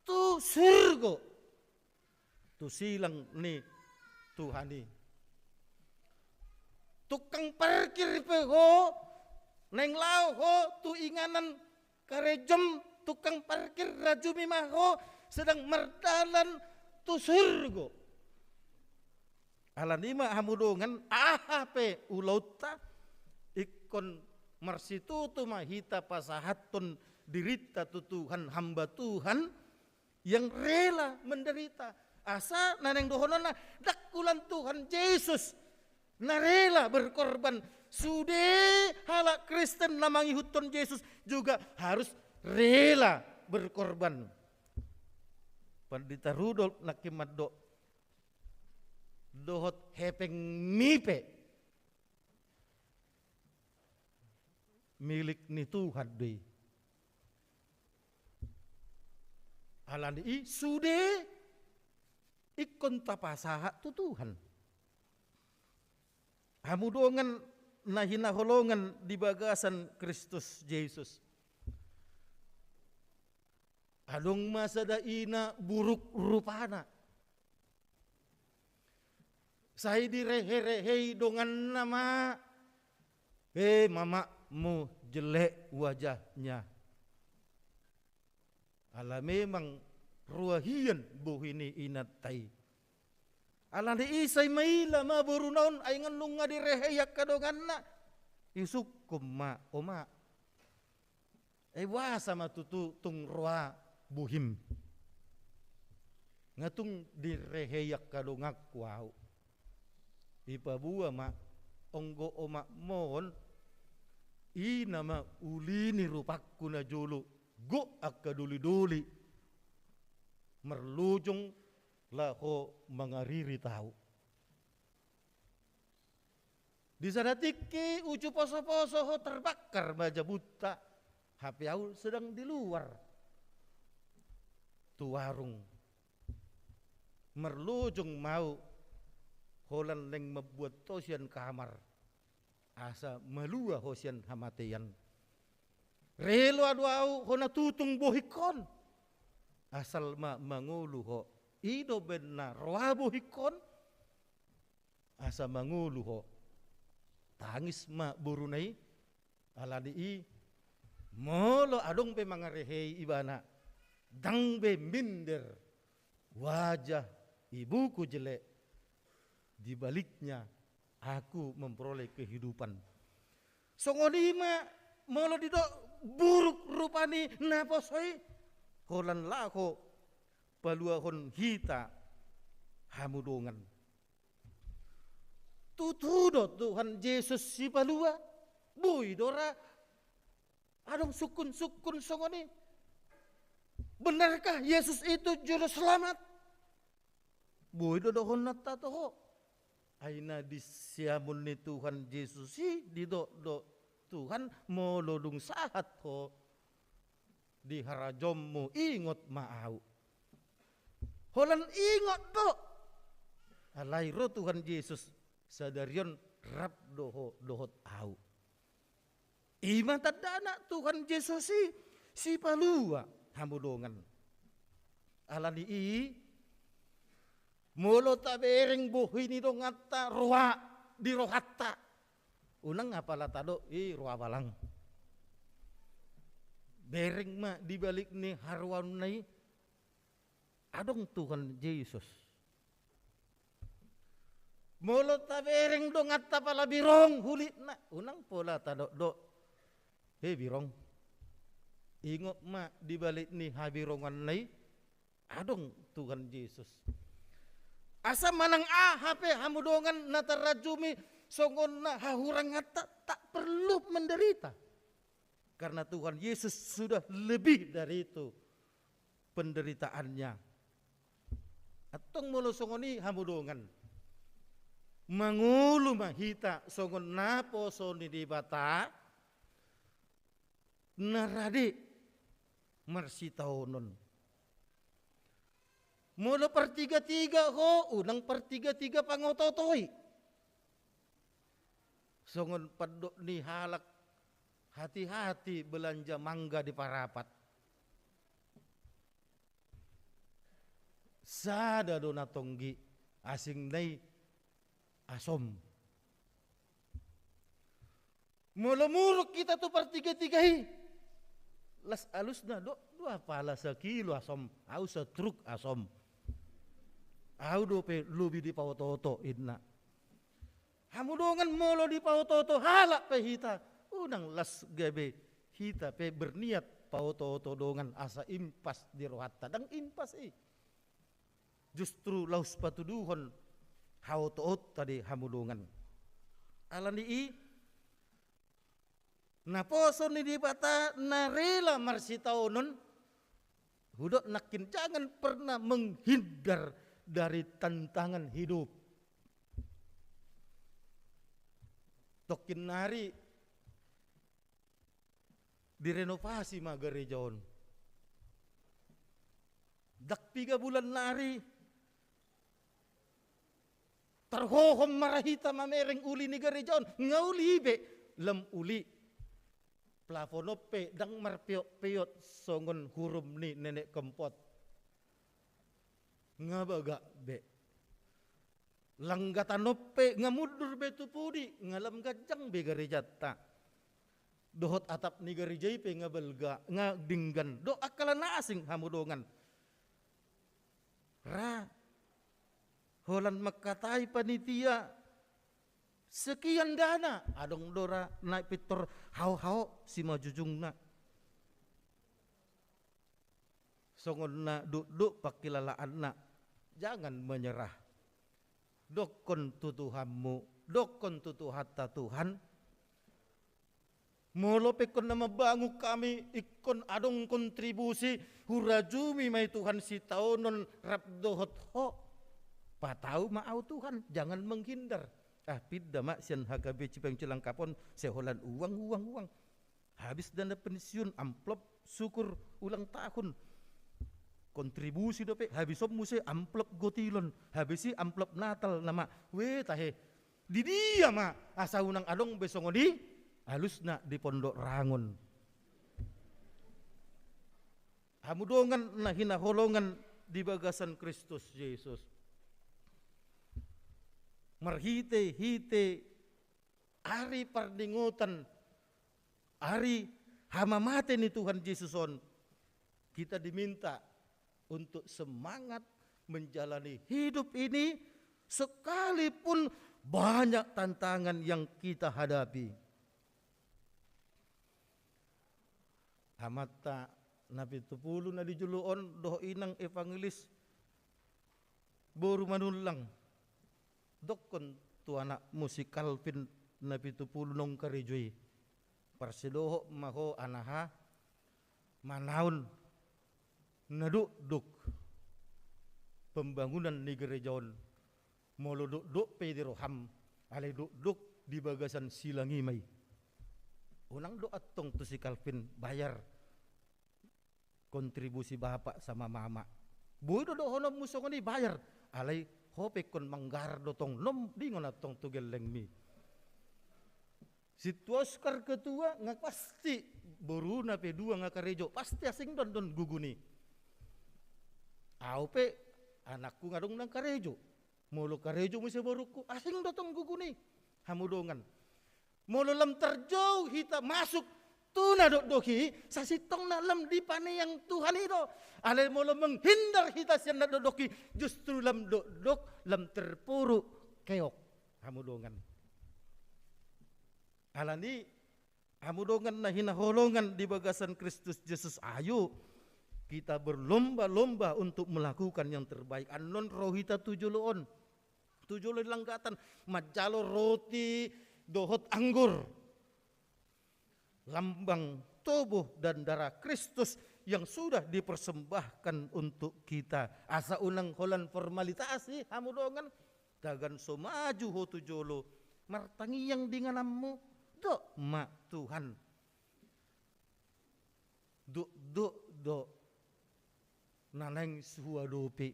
tu surgo, tu silang ni Tuhan i. Tukang parkir pe ho, naeng laho ho tu inganan karejom, tukang parkir, rajumi ma ho sedang mardalan tu surgo. Alani i ma hamu dongan, aha pe ulaonta, ingkon marsitutu ma hita pasahathon dirinta tu Tuhan, hamba Tuhan yang rela menderita. Asa na naeng dohononna, ndang holan Tuhan Jesus na rela berkorban, sude halak Kristen na mangihuthon Jesus juga harus rela berkorban. Pandita Rudolf nangkin mandok, dohot hepengmi pe milik ni Tuhan do i. Alani i sude ingkon tapasahat tu Tuhan. Hamu dongan na hinaholongan di bagasan Kristus Jesus. Adong ma sada ina buruk rupana. Sai direherehei donganna ma, "Eh, mamakmu jelek wajahnya." Ala memang roa hian bohi ni inanta i. Alani i sai maila ma boruna on, ai nunga direhei angka donganna. Isungkun ma, "Oma, ai boasa ma tutu tung roa bohim? Nga tung direhei angka donganku ahu." Dipaboa ma, "Anggo omakmu on, i nama uli ni rupangku na jolo, gok angka dolidoli marlojong laho mangaririt ahu. Di sada tingki uju posoposo ho terbakar ma jabunta, hape ahu sedang di luar tu warung. Marlojong ma ahu holan naeng mambuat ho sian kamar, asa malua ho sian hamatean. Rela do ahu hona tutung bohingkon, asal ma mangolu ho. I do umbahen na roa bohingkon, asa mangolu ho." Tangis ma boruna i. Alani i, molo adong pe mangarehei ibana, "Ndang be minder wajah ibuku jelek, di baliknya aku memperoleh kehidupan." Songon i ma molo didok buruk rupa ni naposo i, holan laho paluahon hita, hamu dongan. Tutu do Tuhan Jesus Sipalua? Boi do ra adong sungkunsungkun songon i? Benarkah Yesus itu juru selamat? Boi do dohononta tu ho. Ai na di siamun ni Tuhan Jesus i didok do Tuhan, molo dung sahat ho di harajaonmu, ingot ma ahu. Holan ingot do. Alai ro Tuhan Jesus, sadari on rap do ho dohot ahu. I ma tandana Tuhan Jesus i sipalua hamu dongan. Alani i, molo tabereng bohi ni donganta roha di rohanta, unang apala tadok i roha balang. Bereng ma di balik ni haroaonna i adong Tuhan Jesus. Molo tabereng donganta pala birong hulitna, unang pola tadok do, he birong. Ingot ma di balik ni habironganna i adong Tuhan Jesus. Asa manang aha pe hamu dongan na tarajumi songon na hahuranganta, tak perlu menderita. Karena Tuhan Yesus sudah lebih dari itu penderitaannya. Antong molo songon i hamu dongan, mangolu ma hita songon naposo ni Debata na rade marsitaonon. Molo partigatiga ho, unang partigatiga pangotootoi. Songon pandok ni halak, hati-hati belanja mangga di Parapat. Sada do na tonggi, asing nai asom. Molo muruk hita tu partigatiga i, las alusna do, dua pala sakilo asom, ahu satruk asom. Ahu dope lobi dipaotooto, inna. Hamu dongan, molo dipaotooto halak pe hita, unang las gabe hita pe berniat paotooto dongan asa impas di rohanta, ndang impas i. Justru laos patuduhon haotootta do i hamu dongan. Alani i, naposo ni Debata na rela marsitaonon, hudok nangkin, jangan pernah menghindar dari tantangan hidup. Tongkin nari direnovasi ma gareja on. Ndang piga bulan nari, tarhohom ma ra hita mamereng uli ni gareja on, nga uli be, lam uli. Plafon on pe ndang marpeot-peot songon hurum ni nenek kempot. Nga bagak be. Langgatan on pe nga mundur be tu pudi, nga lam ganjang be garejanta. Dohot atap ni gareja i pe nga balga, nga denggan. Dohot angka na asing hamu dongan. Ra holan mangkatai panitia sekian dana, adong do ra na pintor hao-hao simanjujungna. Songon na dukduk pangkilalaanna, jangan menyerah. Dokkon tu Tuhanmu, dokkon tu Tuhanta Tuhan. Molo pe ingkon na mambangun hami, ingkon adong kontribusi, hurajumi ma i Tuhan sitaonon rap dohot ho. Patau ma ahu Tuhan, jangan menghindar. Ah, pinda ma sian H K B Cipayung Cilangkap on, sai holan uang, uang, uang. Habis dana pensiun, amplop syukur ulang tahun. Kontribusi dope, habis on muse amplop gotilon, habis i amplop Natal nama. Weh, tahe. Di dia ma, asa unang adong be songon i, alusna di Pondok Rangon. Hamu dongan na hinaholongan di bagasan Kristus Jesus. Marhite-hite ari pardingotan, ari hamamate ni Tuhan Jesus on, kita diminta untuk semangat menjalani hidup ini sekalipun banyak tantangan yang kita hadapi. Amanta na pitupulu na di jolo on dohot inang evangelis boru Manullang. Dokkon tu anakmu si Calvin na pitupulu naung karejo i. Parsidohot ma ho anaha manaon Na dokdok pembangunan ni gereja on, molo dokdok pe di roham, alai dokdok di bagasan silang i ma i. Unang do antong tu si Calvin bayar kontribusi bapak sama mama. Boi do dohononmu songon i, bayar. Alai ho pe ingkon manggarar do tong, nom dingon antong tu gellengmi. Si tua Oscar Ketua nga pasti, boruna pe dua nga karejo, pasti asing do annon guguna i. Au pe anakku nga adong nang karejo. Molo karejo muse borungku, asing do tong guguna i. Hamu dongan. Molo lam tarjou hita masuk tu na dokdok i, sasintongna lam dipaneang Tuhan i do. Alai molo menghindar hita sian na dokdok i, justru lam dokdok, lam terpuruk keok. Hamu dongan. Alani, hamu dongan na hinaholongan di bagasan Kristus Jesus, ayo kita berlomba-lomba untuk melakukan yang terbaik. Annon ro hita tu jolo on, tu jolo ni langgatan, manjalo roti dohot anggur, lambang tubuh dan darah Kristus yang sudah dipersembahkan untuk kita. Asa unang holan formalitas i, hamu dongan. Tagan so maju ho tu jolo, martangiang di ingananmu, dok ma Tuhan. Dokdok do na naeng huadopi.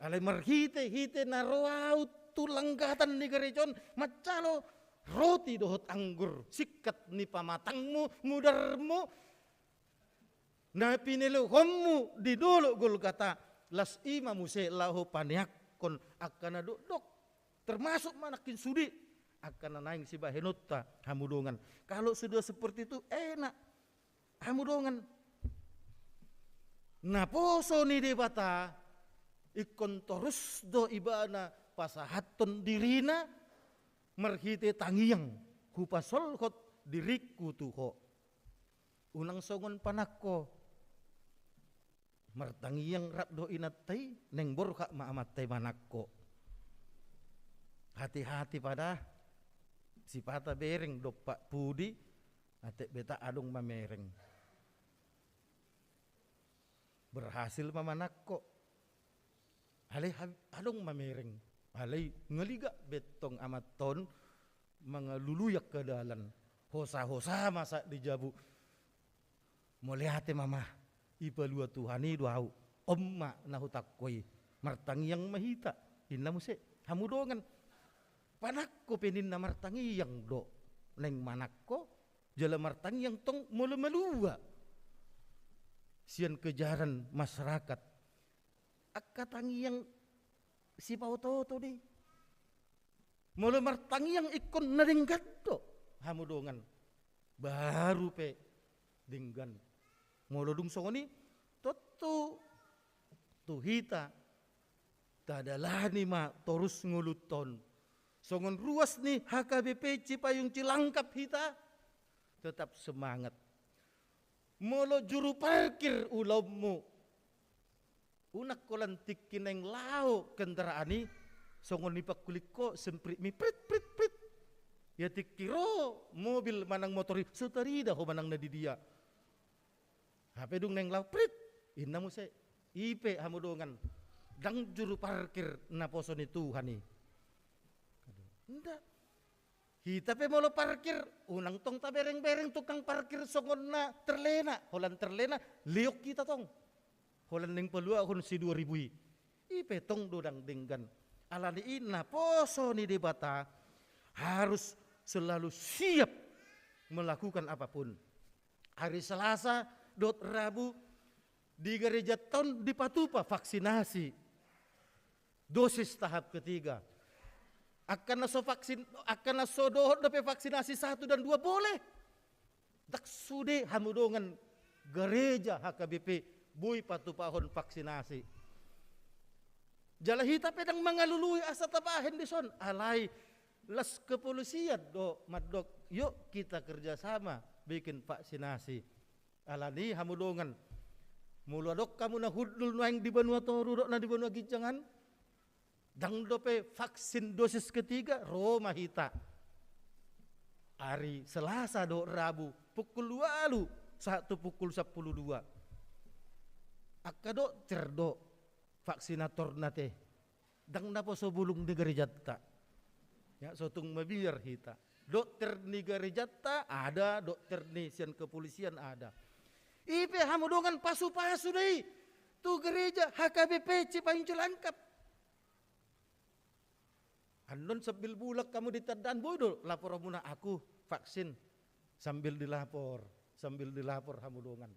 Alai marhite-hite na ro au tu langgatan ni gareja on, manjalo roti dohot anggur, singkat ni pamatangmu, mudarmu, na pinelehonmu di dolok Golgata, las i ma muse laho paneangkon angka na dokdok. Termasuk ma nangkin sude angka na naeng sibahenonta, hamu dongan. Kalau sudah seperti itu, enak, hamu dongan. Naposo ni Debata ingkon torus do ibana pasahathon dirina marhite tangiang, hupasolhot diringku tu ho. Unang songon panangko. Martangiang rap dohot inanta i, naeng borhat ma amanta i manangko. Hati-hati pada, sipata bereng dompak pudi, atik beta adong mamereng. Berhasil ma manangko. Alai ha-, adong mamereng. Alai ngaliga be tong amanta on mangalului angka dalan. Hosa-hosa ma sahat di jabu. Mauliate ma, Mama, dipalua Tuhan i do au. On ma na hutangko i. Martangiang ma hita. Inna muse, hamu dongan. Panangko pe ninna martangiang do. Naeng manangko, jala martangiang tong molo malua. Sian kejaran masyarakat. Angka tangiang sipaoto-oto do i. Molo martangiang ingkon na denggan do, hamu dongan. Baru pe denggan. Molo dung songon i, tontu tu hita tadalani ma torus ngolunta on. Songon ruas ni H K B P Cipayung Cilangkap hita, tetap semangat. Molo juru parkir ulaonmu, unang holan tingki naeng laho kendaraan i, songon i pangkuling ho, semprit mi, prit, prit, prit. Ia tingki ro mobil manang motor i, so tarida ho manang na di dia. Hape dung naeng laho, prit, inna muse. I pe, hamu dongan, ndang juru parkir naposo ni Tuhan i. Nda. Hita pe molo parkir, unang tong tabereng-bereng tukang parkir songon na terlena, holan terlena, liok hita tong. Holan naeng paluahon si dua ribu i. I pe tong do ndang denggan. Alani i naposo ni Debata harus selalu siap melakukan apapun. Hari Selasa dohot Rabu di garejanta on dipatupa vaksinasi. Dosis tahap ketiga. Angka na so vaksin, angka na so dohot dope vaksinasi satu dan dua boleh. Ndang sude hamu dongan, gareja H K B P boi patupahon vaksinasi. Jala hita pe ndang mangalului asa tabahen dison, alai las kepolisian do mandok, yuk kita kerjasama bikin vaksinasi. Alani i hamu dongan, molo adong hamu na hundul nuaeng di banua toru dohot na di banua ginjang an, ndang dope vaksin dosis ketiga, ro ma hita. Hari Selasa dohot Rabu, pukul ualu sahat tu pukul sampulu dua. Angka dokter do vaksinatorna te. Ndang naposo bulung ni garejanta. Ya, so tung mabiar hita. Dokter ni garejanta ada, dokter ni sian kepolisian ada. I pe hamu dongan pasu-pasu do i tu gareja H K B P Cipayung Cilangkap. Annon sambil mulak hamu di tandaan, boi do laporonmuna, aku vaksin. Sambil dilapor, sambil dilapor hamu dongan.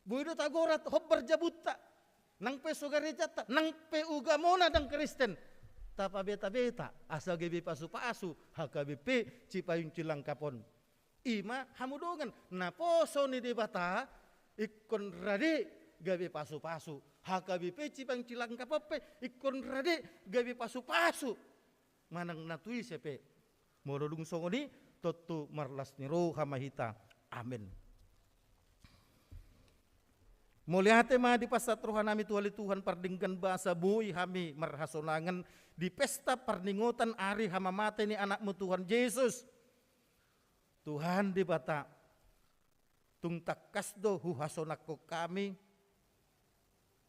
Boi do tagorat hombar jabunta, nang pe so garejanta, nang pe ugamona ndang Kristen. Tapabeta-beta asa gabe pasu-pasu H K B P Cipayung Cilangkap on. I ma hamu dongan naposo ni Debata, ingkon rade gabe pasu-pasu. H K B P Cipayung Cilangkap on pe ingkon rade gabe pasu-pasu manang na tu ise pe. Molo dung songon i, tontu marlas ni roha ma hita. Amen. Mauliate ma dipasahat rohanami tu ale Tuhan pardenggan basa, boi hami marhasonangan di pesta parningotan ari hamamate ni Anakmu Tuhan Jesus. Tuhan Debata, tung tangkas do huhasonangkon hami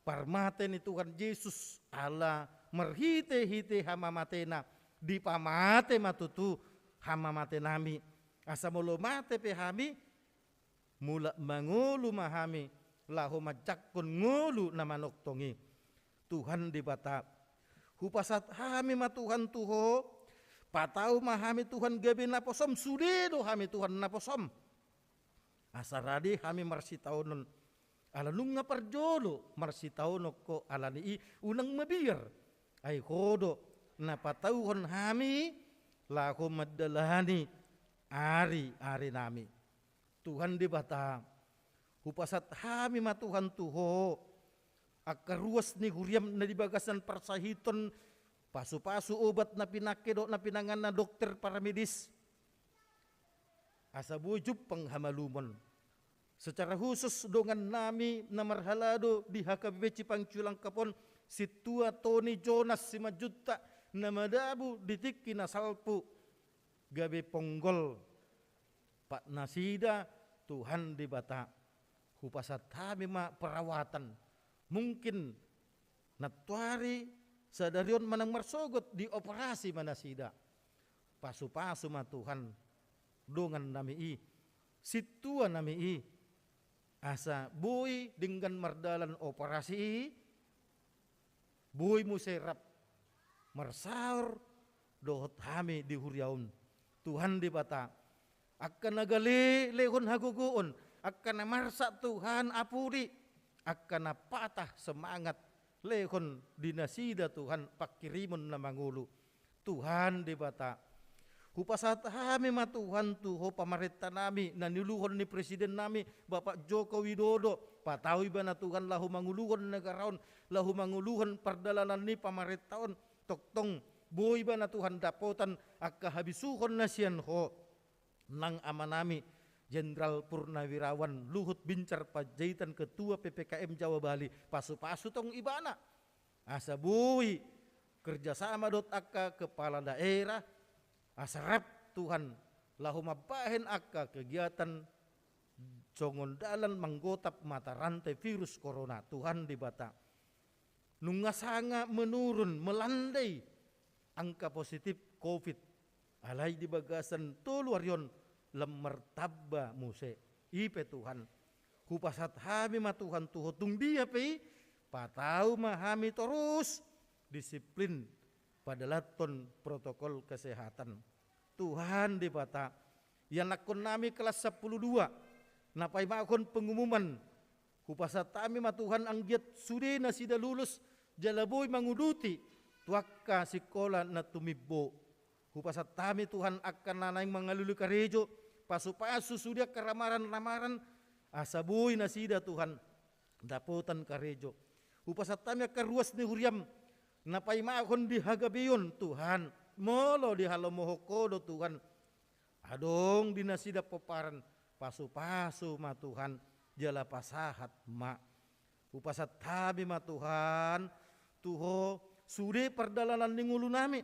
parmate ni Tuhan Jesus, ala marhite-hite hamamateNa, dipamate ma tutu hamamatenami. Asa molo mate pe hami, mulak mangolu ma hami, laho manjangkon ngolu na manongtong i. Tuhan Debata, hupasahat hami ma Tuhan tu Ho, patau ma hami Tuhan gabe naposoM, sude do hami Tuhan naposoM. Asa rade hami marsitaonon, ala nunga parjolo marsitaonon Ho, ala ni i unang mabiar. Ai Ho do na patauhon hami laho mandalani ari-arinami. Tuhan Debata, hupasahat hami ma Tuhan tu Ho angka ruas ni huriaM na di bagasan parsahiton, pasu-pasu, obat na pinangke dohot na pinanganna, dokter, paramedis. Asa boi jumpang hamalumon. Secara khusus dongannami na marhalado di H K B P Cipayung Cilangkap on, Sintua Toni Jonas Simanjuntak, na madabu di tingki na salpu, gabe ponggol pat nasida. Tuhan Debata, hupasahat hami ma perawatan. Mungkin nantoari sadari on manang marsogot dioperasi ma nasida. Pasu-pasu ma Tuhan dongannami i, sintuanami i, asa boi denggan mardalan operasi i, boi muse rap marsaor dohot hami di huria on. Tuhan Debata, angka na gale lehon hagogoon, angka na marsak Tuhan apuli, angka na patah semangat lehon di nasida Tuhan pangkirimon na mangolu. Tuhan Debata, hupasahat hami ma Tuhan tu Ho pamarentanami na niuluhon ni presidennami Bapak Joko Widodo, patau ibana Tuhan laho manguluhon negara on, laho manguluhon pardalanan ni pamarenta on. Tongtong boi ibana Tuhan dapotan angka habisuhon na sian Ho. Nang amanami Jenderal Purnawirawan Luhut Binsar Panjaitan, Ketua P P K M Jawa Bali, pasu-pasu tong ibana. Asa boi kerjasama dohot angka kepala daerah, asa rap Tuhan laho mambahen angka kegiatan songon dalan manggotap mata rantai virus corona. Tuhan Debata, nunga sanga menurun, melandai angka positif covid. Alai di bagasan tolu ari on lam martamba muse. I pe Tuhan, hupasahat hami ma Tuhan tu Ho, tung dia pe i, patau ma hami torus disiplin padalathon protokol kesehatan. Tuhan Debata, ianakkonnami kelas sampulu dua na paimahon pengumuman, hupasahat hami ma Tuhan anggiat sude nasida lulus jala boi manguduti tu angka sikola na tumimbo. Hupasahat hami Tuhan angka na naeng mangalului karejo, pasu-pasu sude angka ramaran-ramaran, asa boi nasida Tuhan dapotan karejo. Hupasahat hami angka ruas ni huriaM na paimahon di hagabeon Tuhan, molo dihalomohon Ho do Tuhan, adong di nasida pomparan, pasu-pasu ma Tuhan, jala pasahat ma. Hupasahat hami ma Tuhan tu Ho sude pardalanan ni ngolunami,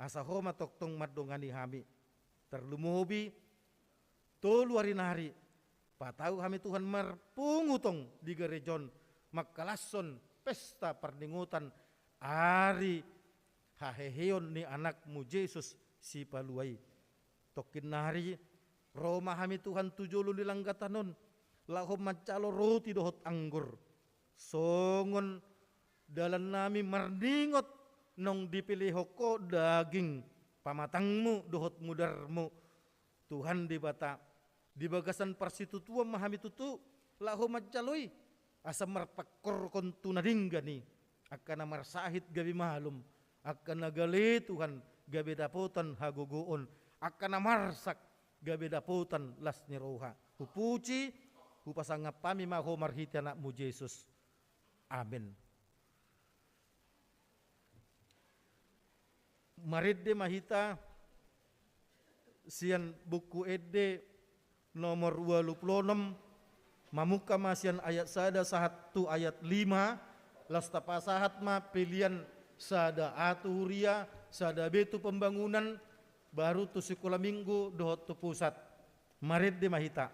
asa Ho ma tongtong mandongani hami. Tarlumobi tolu ari nari Patau hami Tuhan marpungu tong di gareja on, mangkalashon pesta parningotan ari haheheon ni Anakmu Jesus Sipalua i. Tongkin nari, ro ma hami Tuhan tu jolo ni langgatan on, laho manjalo roti dohot anggur. Songon dalannami marningot naung dipelehon Ho daging pamatangMu dohot mudarMu, Tuhan Debata, di bagasan parsitutuon ma hami tutu laho manjalo i, asa marpangkorhon tu na denggan i, angka na marsahit gabe malum, angka na gale Tuhan gabe dapotan hagogoon, angka na marsak gabe dapotan las ni roha. Hupuji, hupasangap hami ma Ho marhite Anakmu Jesus. Amen. Marende ma hita sian Buku Ende nomor ualu pulu onom, mamungka ma sian ayat sada sahat tu ayat lima, laos tapasahat ma pelean sada A tu huria, sada B tu pembangunan, baru tu sikola minggu dohot tu pusat. Marende ma hita.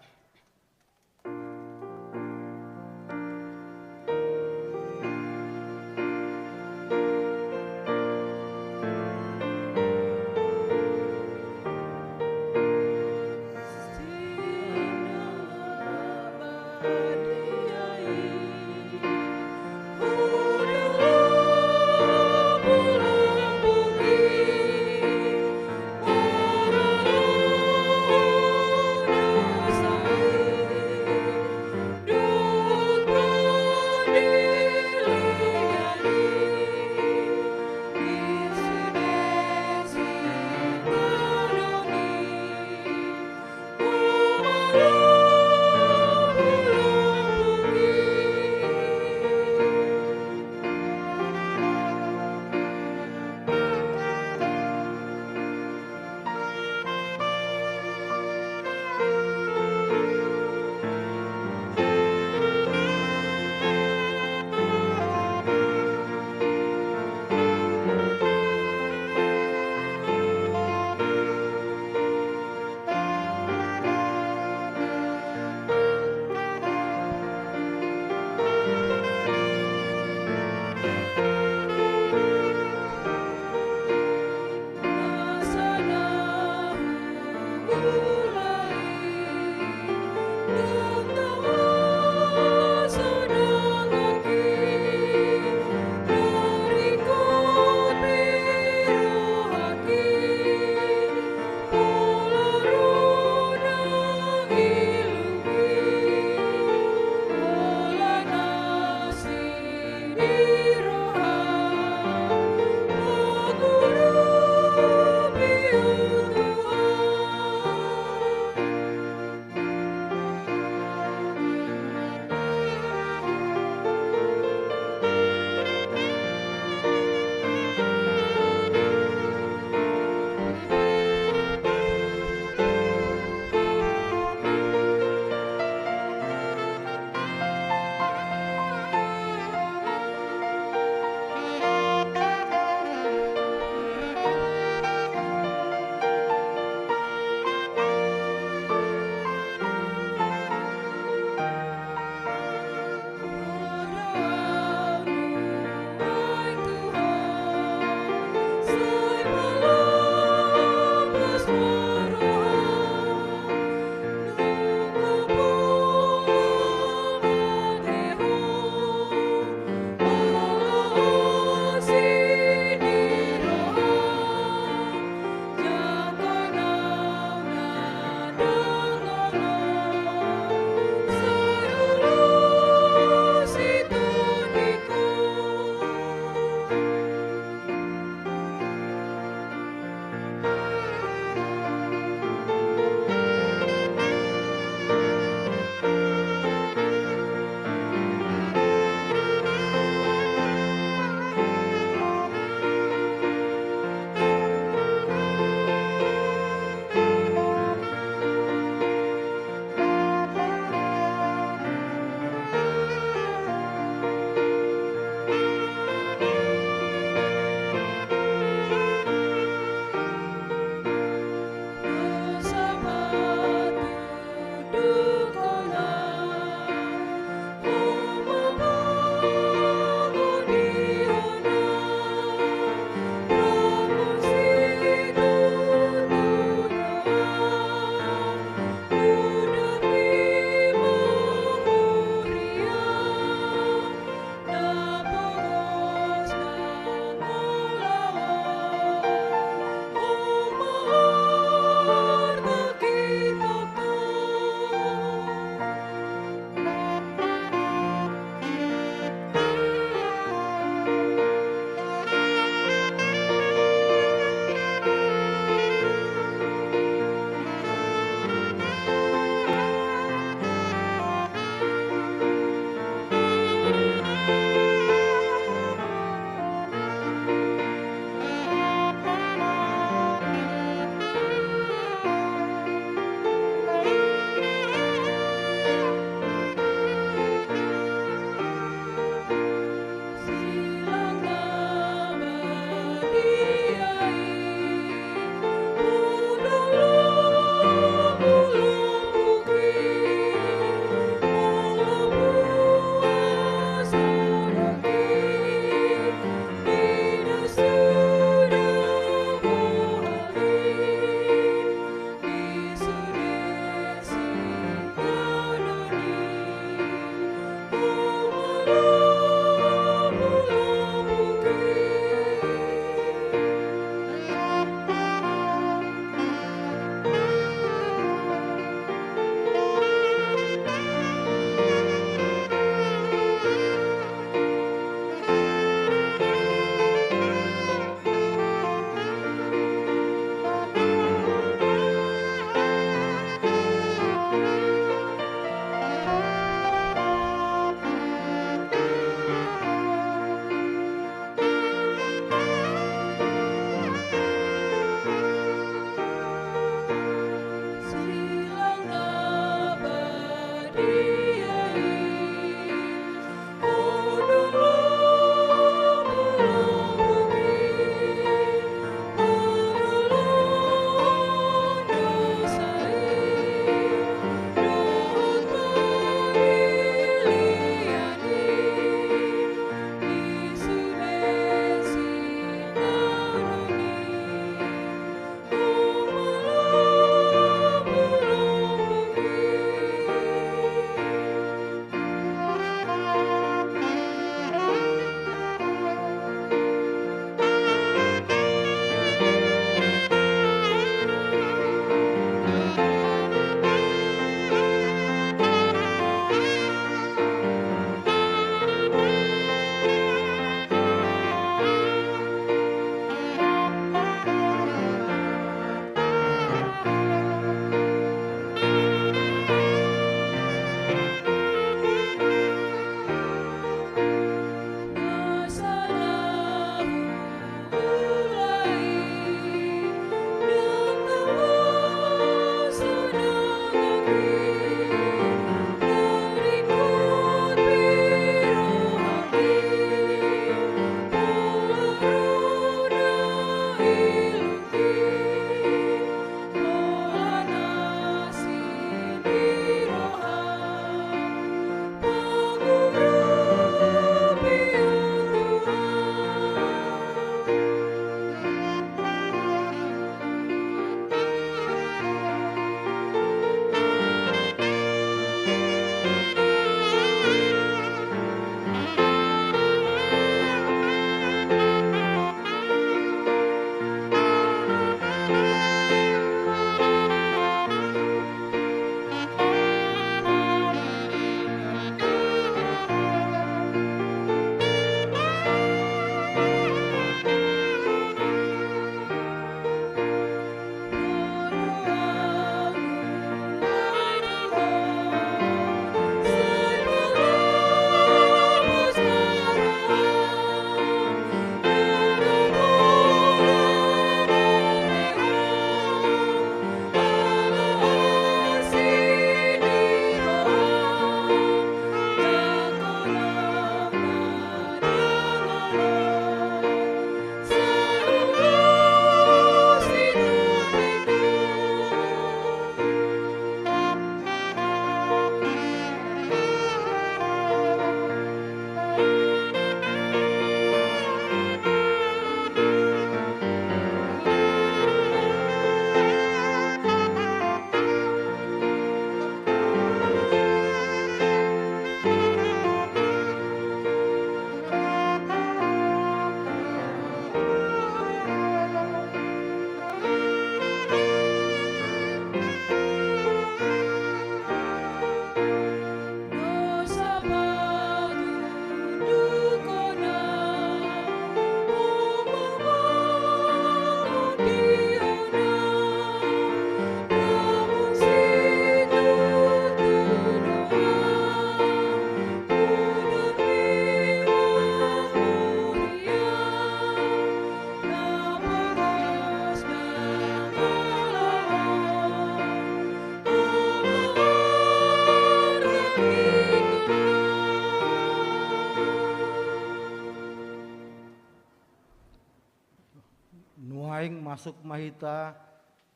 Masuk ma hita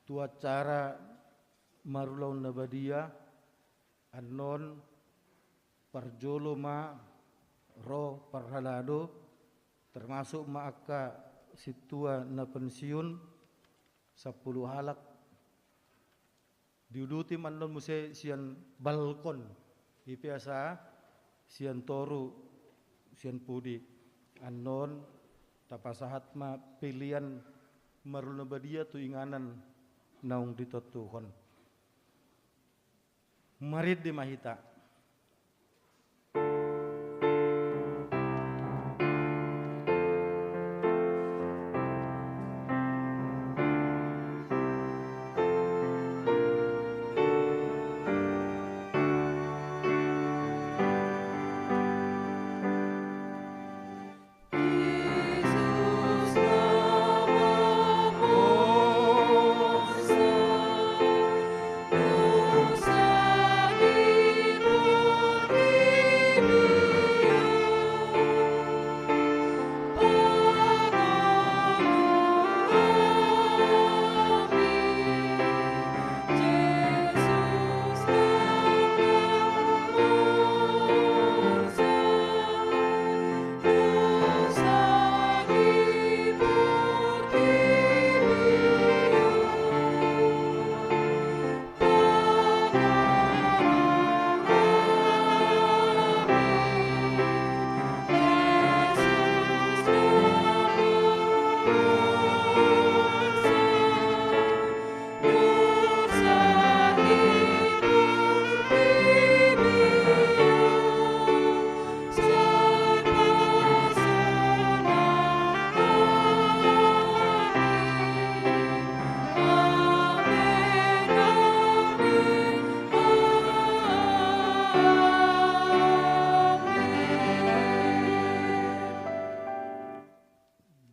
tu acara marulaon na badia. Annon parjolo ma ro parhalado, termasuk ma angka sintua na pensiun, sampulu halak. Diuduti ma annon muse sian balkon, i pe asa sian toru, sian pudi. Annon tapasahat ma pelean marulaon na badia tu inganan naung ditontuhon. Marende ma hita.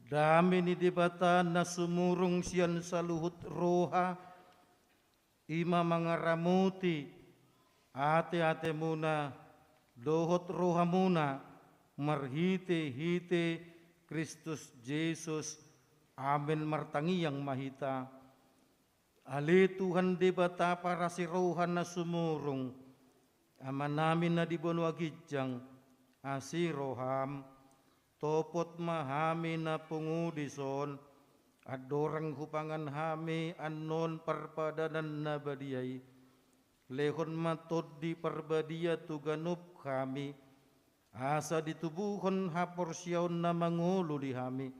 Dame ni Debata na sumurung sian saluhut roha, i ma mangaramoti ateatemuna dohot rohamuna marhitehite Kristus Jesus. Amen. Martangiang ma hita. Ale Tuhan Debata parasi roha na sumurung, Amanami na di banua ginjang, asi roham, topot ma hami na pungu dison, andorang hupangan hami annon parpadanan na badia i. Lehon ma Tondi Parbadia tu ganup hami, asa ditubuhon haporseaon na mangolu di hami,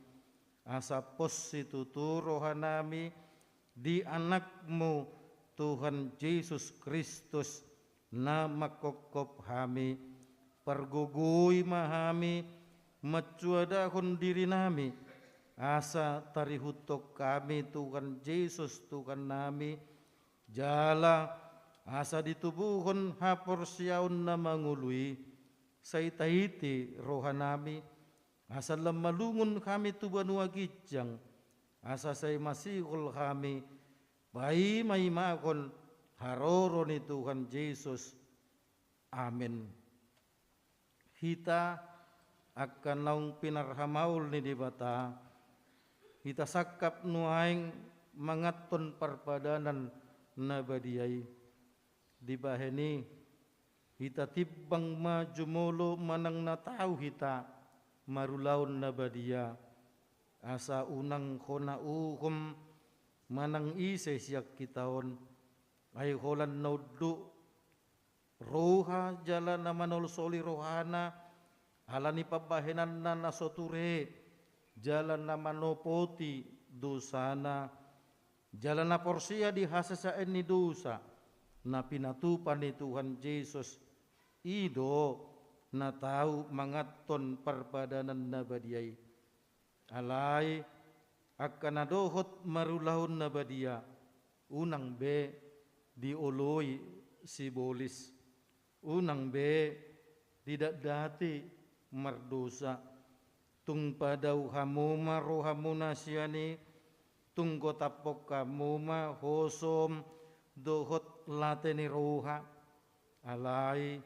asa pos situtu rohanami di Anakmu, Tuhan Jesus Kristus, na manghophop hami. Pargogoi ma hami manjuadahon dirinami, asa tarihuthon hami Tuhan Jesus Tuhannami, jala asa ditubuhon haporseaon na mangolu i, sai tahiti rohanami, asa lam malungun hami tu banua ginjang, asa sai masihol hami paimaimahon haroro ni Tuhan Jesus. Amen. Hita angka naung pinarhamaol ni Debata, hita sangkap nuaeng manganhon parpadanan na badia i. Dibahen i, hita timbang ma jumolo manang na tau hita marulaon na badia, asa unang hona uhum manang ise sian hita on, ai holan na unduk roha jala na manolsoli rohana, ala ni pambahenanna na so ture, jala na manopoti dosana, jala na porsea di hasesaan ni dosa na pinatupa ni Tuhan Jesus, i do na tau manganhon parpadanan na badia i. Alai angka na dohot marulaon na badia, unang be dioloi sibolis, unang be didatdati mardosa. Tung padao hamu ma rohamuna sian i, tung gotaphon hamu ma hosom dohot late ni roha. Alai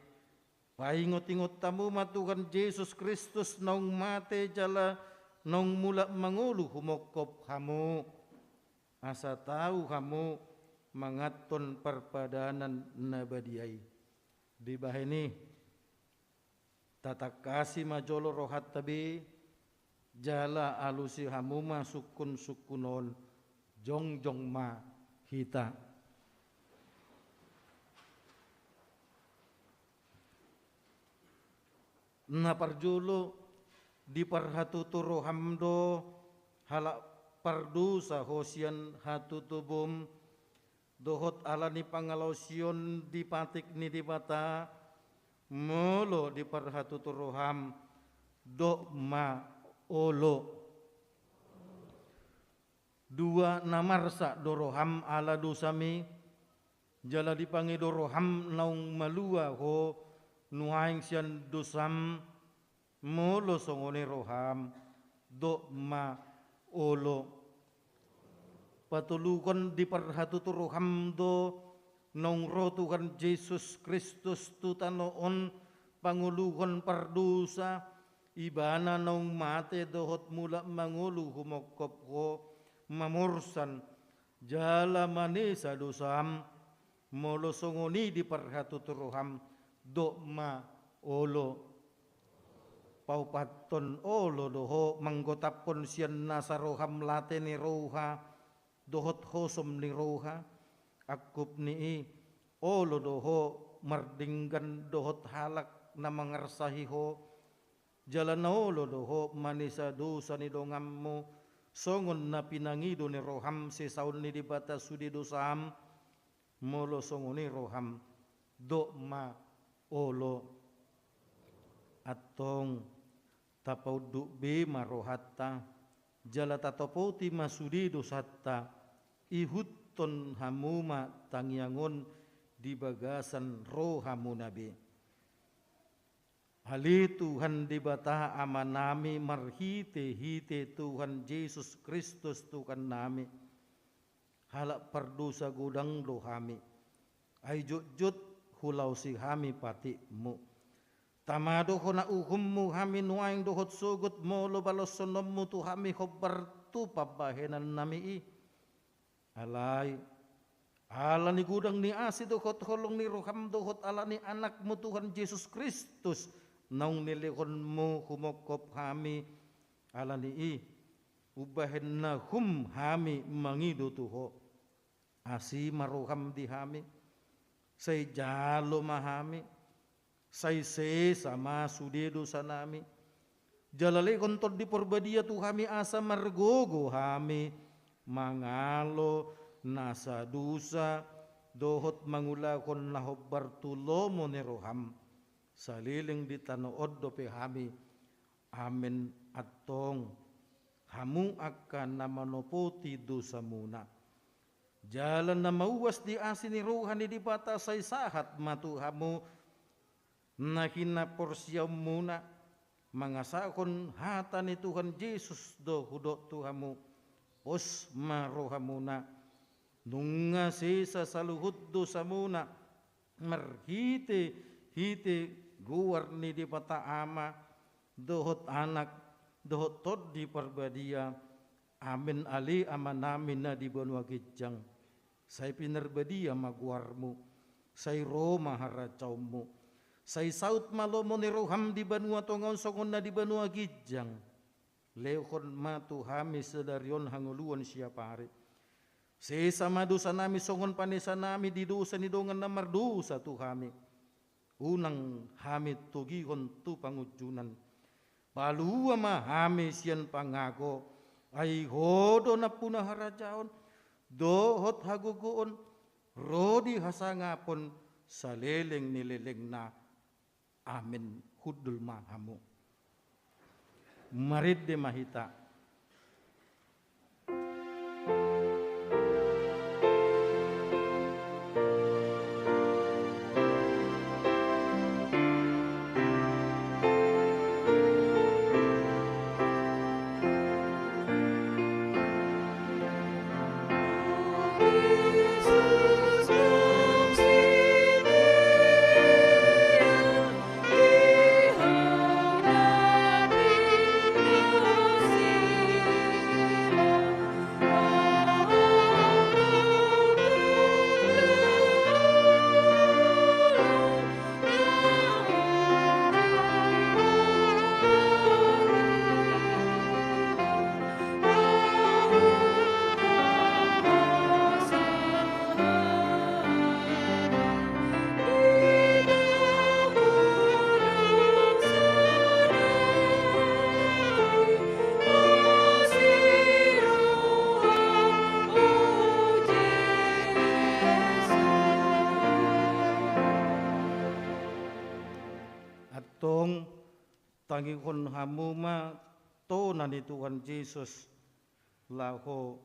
paingotingot hamu ma Tuhan Jesus Kristus naung mate jala naung mulak mangolu humongkop hamu. asa tau hamu manganhon parpadanan na badia i. Dibahen i, tatangkasi ma jolo rohanta be, jala alusi hamu ma sungkunsungkun on, jongjong ma hita. Na parjolo, diparhatutu roham do halak pardosa ho sian hatutubum, dohot ala ni pangalaosion di patik ni Debata, molo diparhatutu roham, dok ma olo. Dua, na marsak do roham ala dosami, jala dipangido roham naung malua ho nuaeng sian dosam, molo songon i roham, dok ma olo. Patoluhon, diparhatutu roham do naung ro Tuhan Jesus Kristus tu tano on pangoluhon pardosa, Ibana naung mate dohot mulak mangolu humongkop ho, mamorsan jala manesa dosam, molo songon i diparhatutu roham, dok ma olo. Paupathon, olo do ho manggotaphon sian nasa roham late ni roha dohot hosom ni roha, angkup ni i, olo do ho mardenggan dohot halak na mangarsahi ho, jala na olo do ho manesa dosa ni donganmu, songon na pinangido ni roham sesaon ni Debata sude dosam, molo songon i roham, dok ma olo. Antong, tapaunduk be ma rohanta, jala tatopoti ma sude dosanta, ihuthon hamu ma tangiang on di bagasan rohamuna be. Ale Tuhan Debata Amanami, marhitehite Tuhan Jesus Kristus Tuhannami, halak pardosa godang do hami. Ai jotjot hulaosi hami patikmu. Tama do hona uhummu hami nuaeng dohot sogot, molo baloshononmu tu hami hombar tu pambahenannami i. Alai, ala ni godang ni asi dohot holong ni roham dohot ala ni Anakmu Tuhan Jesus Kristus, naung nilehonmu humongkop hami, ala ni i, umbahen na hum hami mangido tu ho. Asi ma roham di hami, sai jalo ma hami, sai sesa ma sude dosanami. Jala lehon Tondi Parbadia tu hami asa margogo hami mangalo nasa dosa dohot mangulahon na hombar tu lomo ni roham, saleleng di tano on dope hami. Amen. Antong, hamu angka na manopoti dosamuna, jala na mauas di asi ni roha ni Debata, sai sahat ma tu hamu na hinaporseaonmuna, mangasahon hata ni Tuhan Jesus do hudok tu hamu, pos ma rohamuna, nunga sesa saluhut dosamuna, marhitehite goar ni Debata Ama, dohot Anak, dohot Tondi Parbadia. Amen. Ale Amanami na di banua ginjang, sai pinarbadia ma goarmu, sai ro ma harajaonmu, sai saut ma lomo ni roham di banua tonga on songon na di banua ginjang. Lehon ma tu hami sadari on hangoluan siapari. Sesa ma dosanami songon panesanami di dosa ni dongan na mardosa tu hami. Unang hami togihon tu pangunjunan. Palua ma hami sian pangago, ai ho do nampuna harajaon, dohot hagogoon, ro di hasangapon, saleleng ni lelengna. Amen. Hundul ma hamu. Marende ma hita. Tangihon hamu ma tohona ni Tuhan Jesus, laho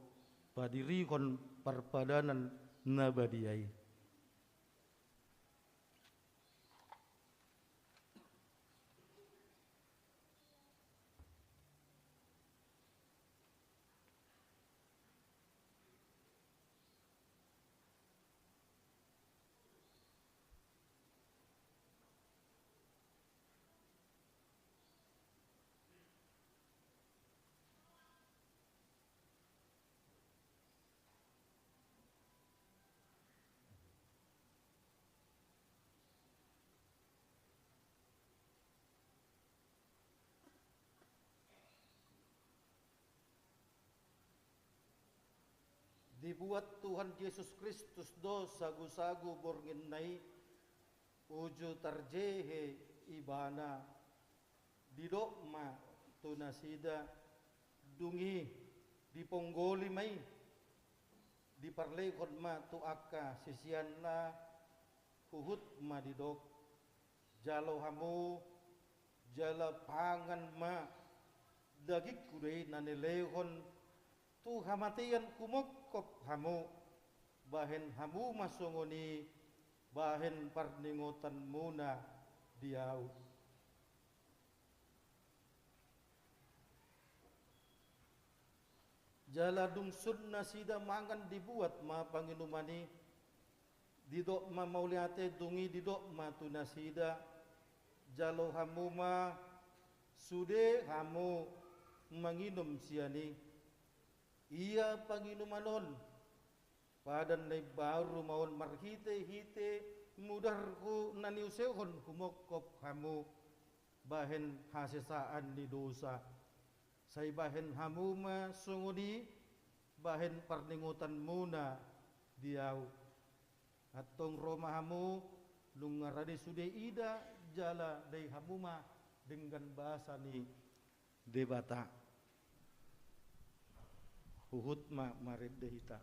padirihon parpadanan na badia i. Dibuat Tuhan Jesus Kristus do sagusagu borngin na i, uju tarjehe Ibana. Didok ma tu nasida, dung i diponggoli ma i, diparlehon ma tu angka siseanna, huhut ma didok: Jalo hamu, jala pangan ma, dagingku do i na nilehon tu hamatean humongkop hamu, bahen hamu ma songon i bahen parningotanmuna di ahu. Jala dung sun nasida mangan, dibuat ma panginuman i, didok ma mauliate, dung i didok ma tu nasida: Jalo hamu ma sude hamu manginum sian i. Ia panginuman on, padan na imbaru ma on marhitehite mudarhu na niusehon humongkop hamu, bahen hasesaan ni dosa. Sai bahen hamu ma songon i bahen parningotanmuna di ahu. Antong ro ma hamu, nunga rade sude ida, jala dai hamu ma denggan basa ni Debata. Huhut ma marende hita.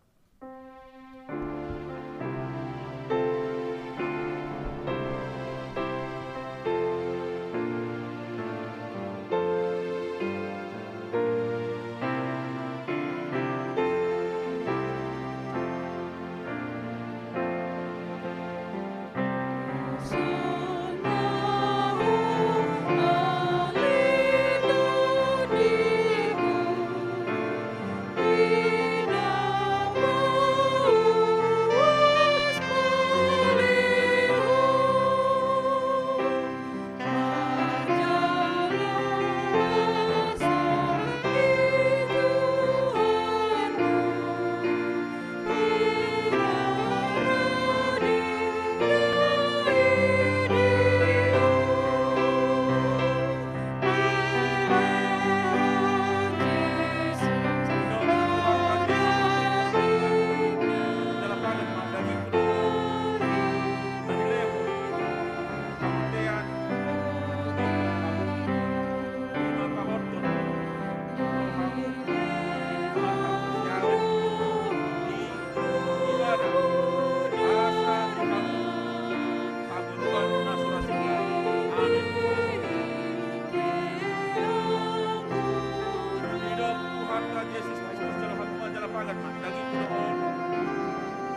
Didok Tuhanta Jesus Kristus, jalo hamu ma, jala pangan ma, dagingku do on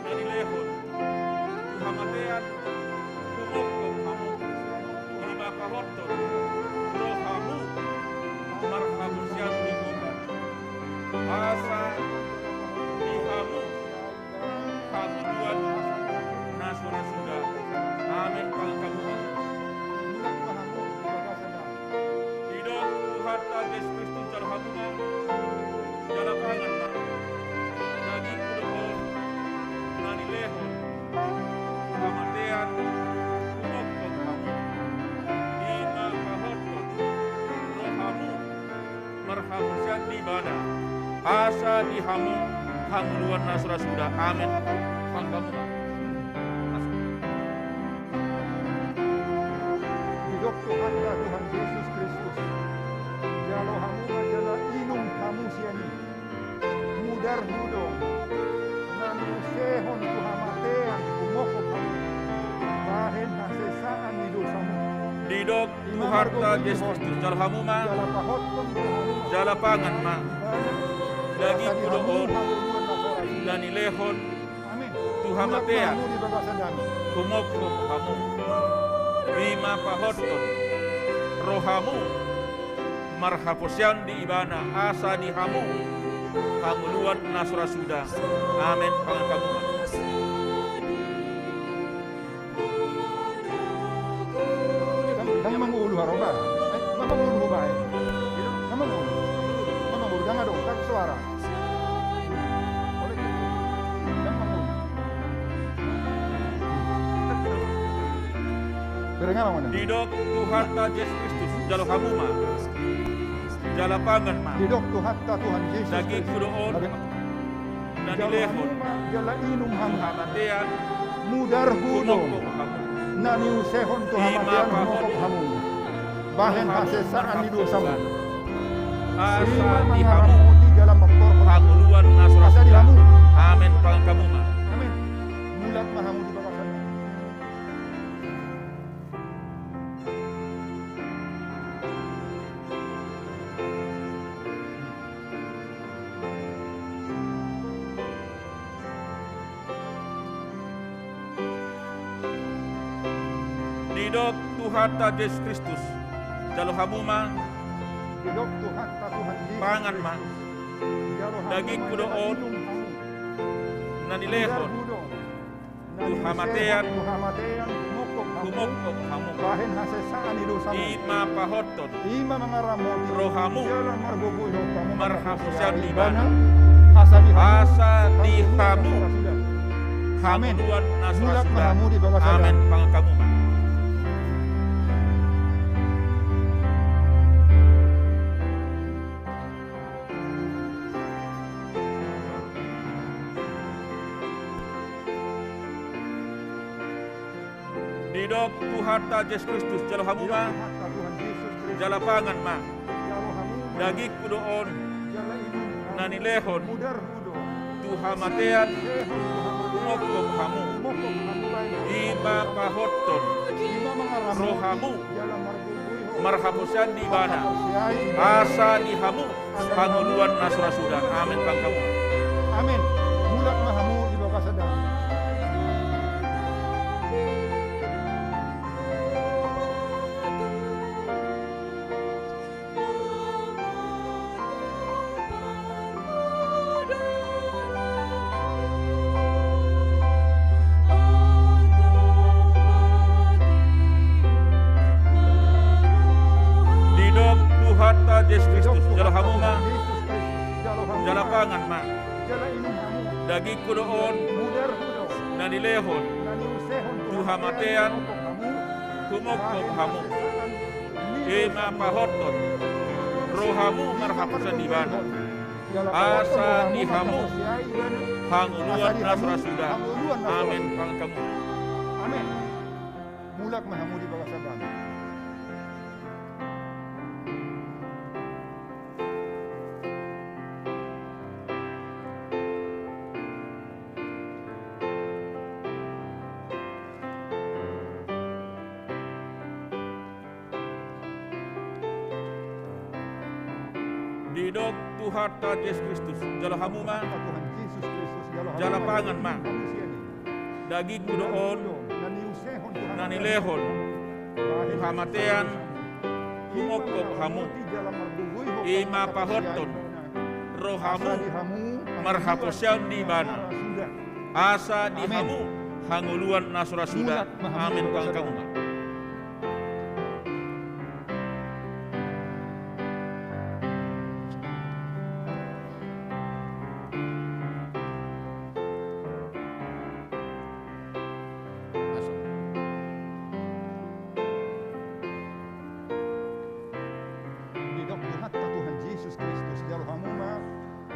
na nilehon tu hamatean humongkop hamu. Ima pahothon rohamu marhaporseaon di Ibana. Asa di hamu habutuhon na so ra suda. Amen. Pangan hamu ma. Didok Tuhanta Jesus Kristus, jalo hamu ma, jala pangan ma, dagingku do on na nilehon tu hamatean humongkop hamu. Ima pahothon rohamu marhaporseaon di Ibana, asa di hamu habutuhon na so ra suda. Amen. Pangan hamu ma. Didok Tuhanta Tuhan Jesus Kristus, jalo hamu ma jala inum hamu sian i. Mudarhu do na niusehon tu hamatean humongkop hamu, bahen hasesaan ni dosamu. Didok Tuhanta Jesus Kristus, jalo hamu ma, jala pangan ma. Dagingku do on, na nilehon tu hamatean, humongkop hamu. I ma pahothon rohamu marhaposeon di Ibana, asa di hamu hangoluan na so ra suda. Amen. Pangan hamu ma. Ndang mangolu haroba. Eh, ndang mangolu bae. Ndang mangolu. Ndang mangolu, ndang adong, ndang suara. Didok Tuhanta Jesus Kristus, jalo hamu ma. Jala pangan ma. Didok Tuhanta Tuhan Jesus Kristus. Dagingku do on. Na nilehon. Jalo hamu ma, jala inum hamu. Hamatean. Mudarhu do. Humongkop hamu. Na niusehon tu hamatean, humongkop hamu. Bahen hasesaan ni dosamu. Asa di hamu hangoluan na so ra suda. Amen. Pangan hamu ma. Amen. Mulak ma hamu di bagasan. Didok Tuhanta Jesus Kristus, jalo hamu ma. Didok Tuhanta Tuhan Jesus Kristus. Pangan ma. Jalo hamu ma. Dagingku do on, na nilehon tu hamatean, humongkop hamu. Bahen hasesaan ni dosamu. I ma pahothon. I ma mangaramoti. Rohamu. Jala margogoihon hamu. Marhaposeon di Ibana. Asa di hamu. Asa di hamu. Hangoluan na so ra suda. Amen. Mulak ma hamu di bagasan. Amen. Pangan hamu ma. Didok Tuhanta Jesus Kristus, jalo hamu ma. Jala pangan ma. Dagingku do on, na nilehon tu hamatean, humongkop hamu. I ma pahothon rohamu marhaposeon di Ibana, asa di hamu hangoluan na so ra suda. Amen. Pangan hamu. Amen. Mulak ma hamu di bagasan. Didok Tuhanta Jesus Kristus, jalo hamu ma. Jala pangan ma. Dagingku do on, na nilehon tu hamatean, humongkop hamu. I ma pahothon rohamu marhaposeon di Ibana, asa di hamu hangoluan na so ra suda. Amen. Pangan hamu. Amen. Mulak ma hamu di bagasan. Didok Tuhanta Jesus Kristus, jalo hamu ma. Jala pangan ma. Dagingku do on, na nilehon tu hamatean, humongkop hamu. I ma pahothon rohamu marhaposeon di Ibana, asa di hamu hangoluan na so ra suda. Amen. Pangan hamu ma. Didok Tuhanta Tuhan Jesus Kristus, jalo hamu ma,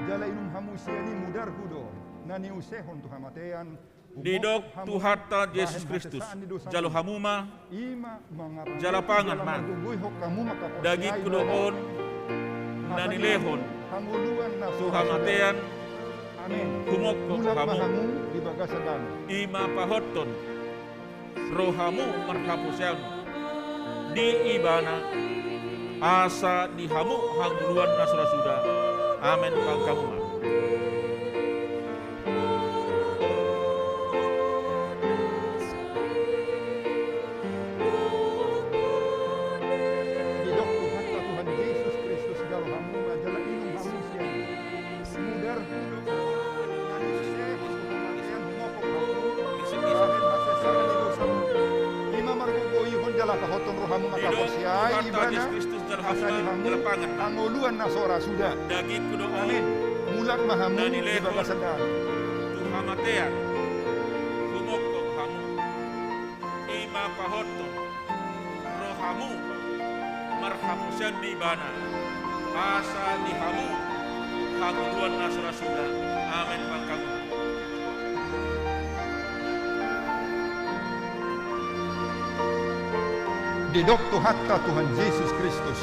jala inum hamu sian i, mudarhu do, na niusehon tu hamatean. Didok Tuhanta Jesus Kristus, jalo hamu ma, jala pangan ma. Dagingku do on, na nilehon tu hamatean, humongkop hamu. I ma pahothon rohamu marhaposeon. ni Ibana, asa di hamu hangoluan na so ra suda. Amen. Pangkat hamu ma. Didok Tuhanta Tuhan Jesus Kristus, jalo hamu ma jala inum hamu sian i. Mudar hudok na niusehon tu hamatean humongkop hamu, bahen hasesaan ni dosamu. I ma margogoihon jala pahothon rohamu mangkaporseai Ibana, asa di hamu hangoluan na so ra suda. Amen. Mulak ma hamu di bagasan dame. Tu hamatean humongkop hamu. I ma pahothon rohamu marhaposeon di Ibana, asa di hamu hangoluan na so ra suda. Amen. Pangkat hamu. Didok Tuhanta Tuhan Jesus Kristus,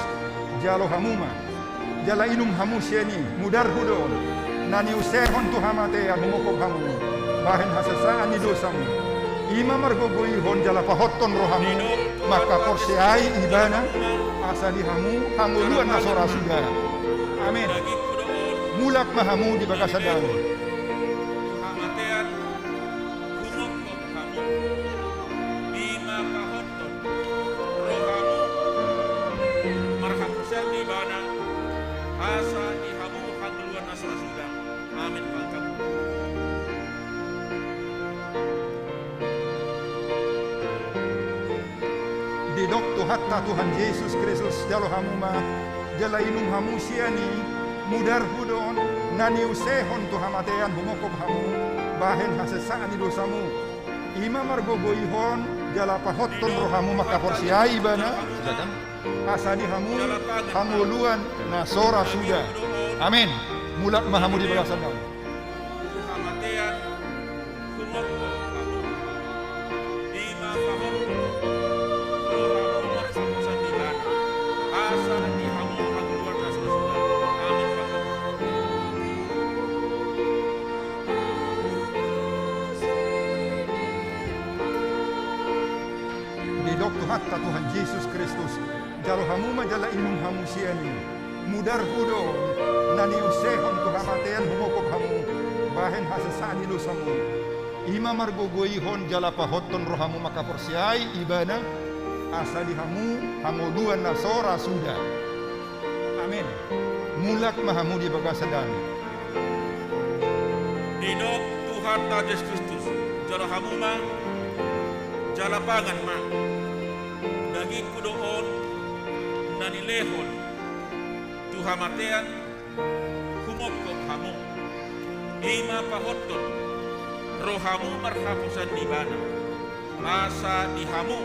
jalo hamu ma jala inum hamu sian i. Mudar hudok na niusehon tu hamatean humongkop hamu, bahen hasesaan ni dosamu. I ma margogoihon jala pahothon rohamu mangkaporseai Ibana, asa di hamu hangoluan na so ra suda. Amen. Mulak ma hamu di bagasan dame. Hamatean humongkop hamu. I ma pahothon rohamu marhaposeon di Ibana, asa di hamu hangoluan na so ra suda. Amen. Pangkat hamu. Didok Tuhanta Tuhan Jesus Kristus, jalo hamu ma jala inum hamu sian i. Mudar hudok na niusehon tu hamatean humongkop hamu, bahen hasesaan ni dosamu. I ma margogoihon jala pahothon rohamu mangkaporseai Ibana, asa di hamu hangoluan na so ra suda. Amen. Mulak ma hamu di bagasan dame. Didok Tuhanta Tuhan Jesus Kristus, jalo hamu ma jala inum hamu sian i. Mudar hudok na niusehon tu hamatean humongkop hamu, bahen hasesaan ni dosamu. I ma margogoihon jala pahothon rohamu mangkaporseai Ibana, asa di hamu hangoluan na so ra suda. Amen. Mulak ma hamu di bagasan dame. Didok Tuhanta Jesus Kristus, jalo hamu ma jala pangan ma. Dagingku do on na nilehon tu hamatean humongkop hamu. I ma pahothon rohamu marhaposeon di Ibana, asa di hamu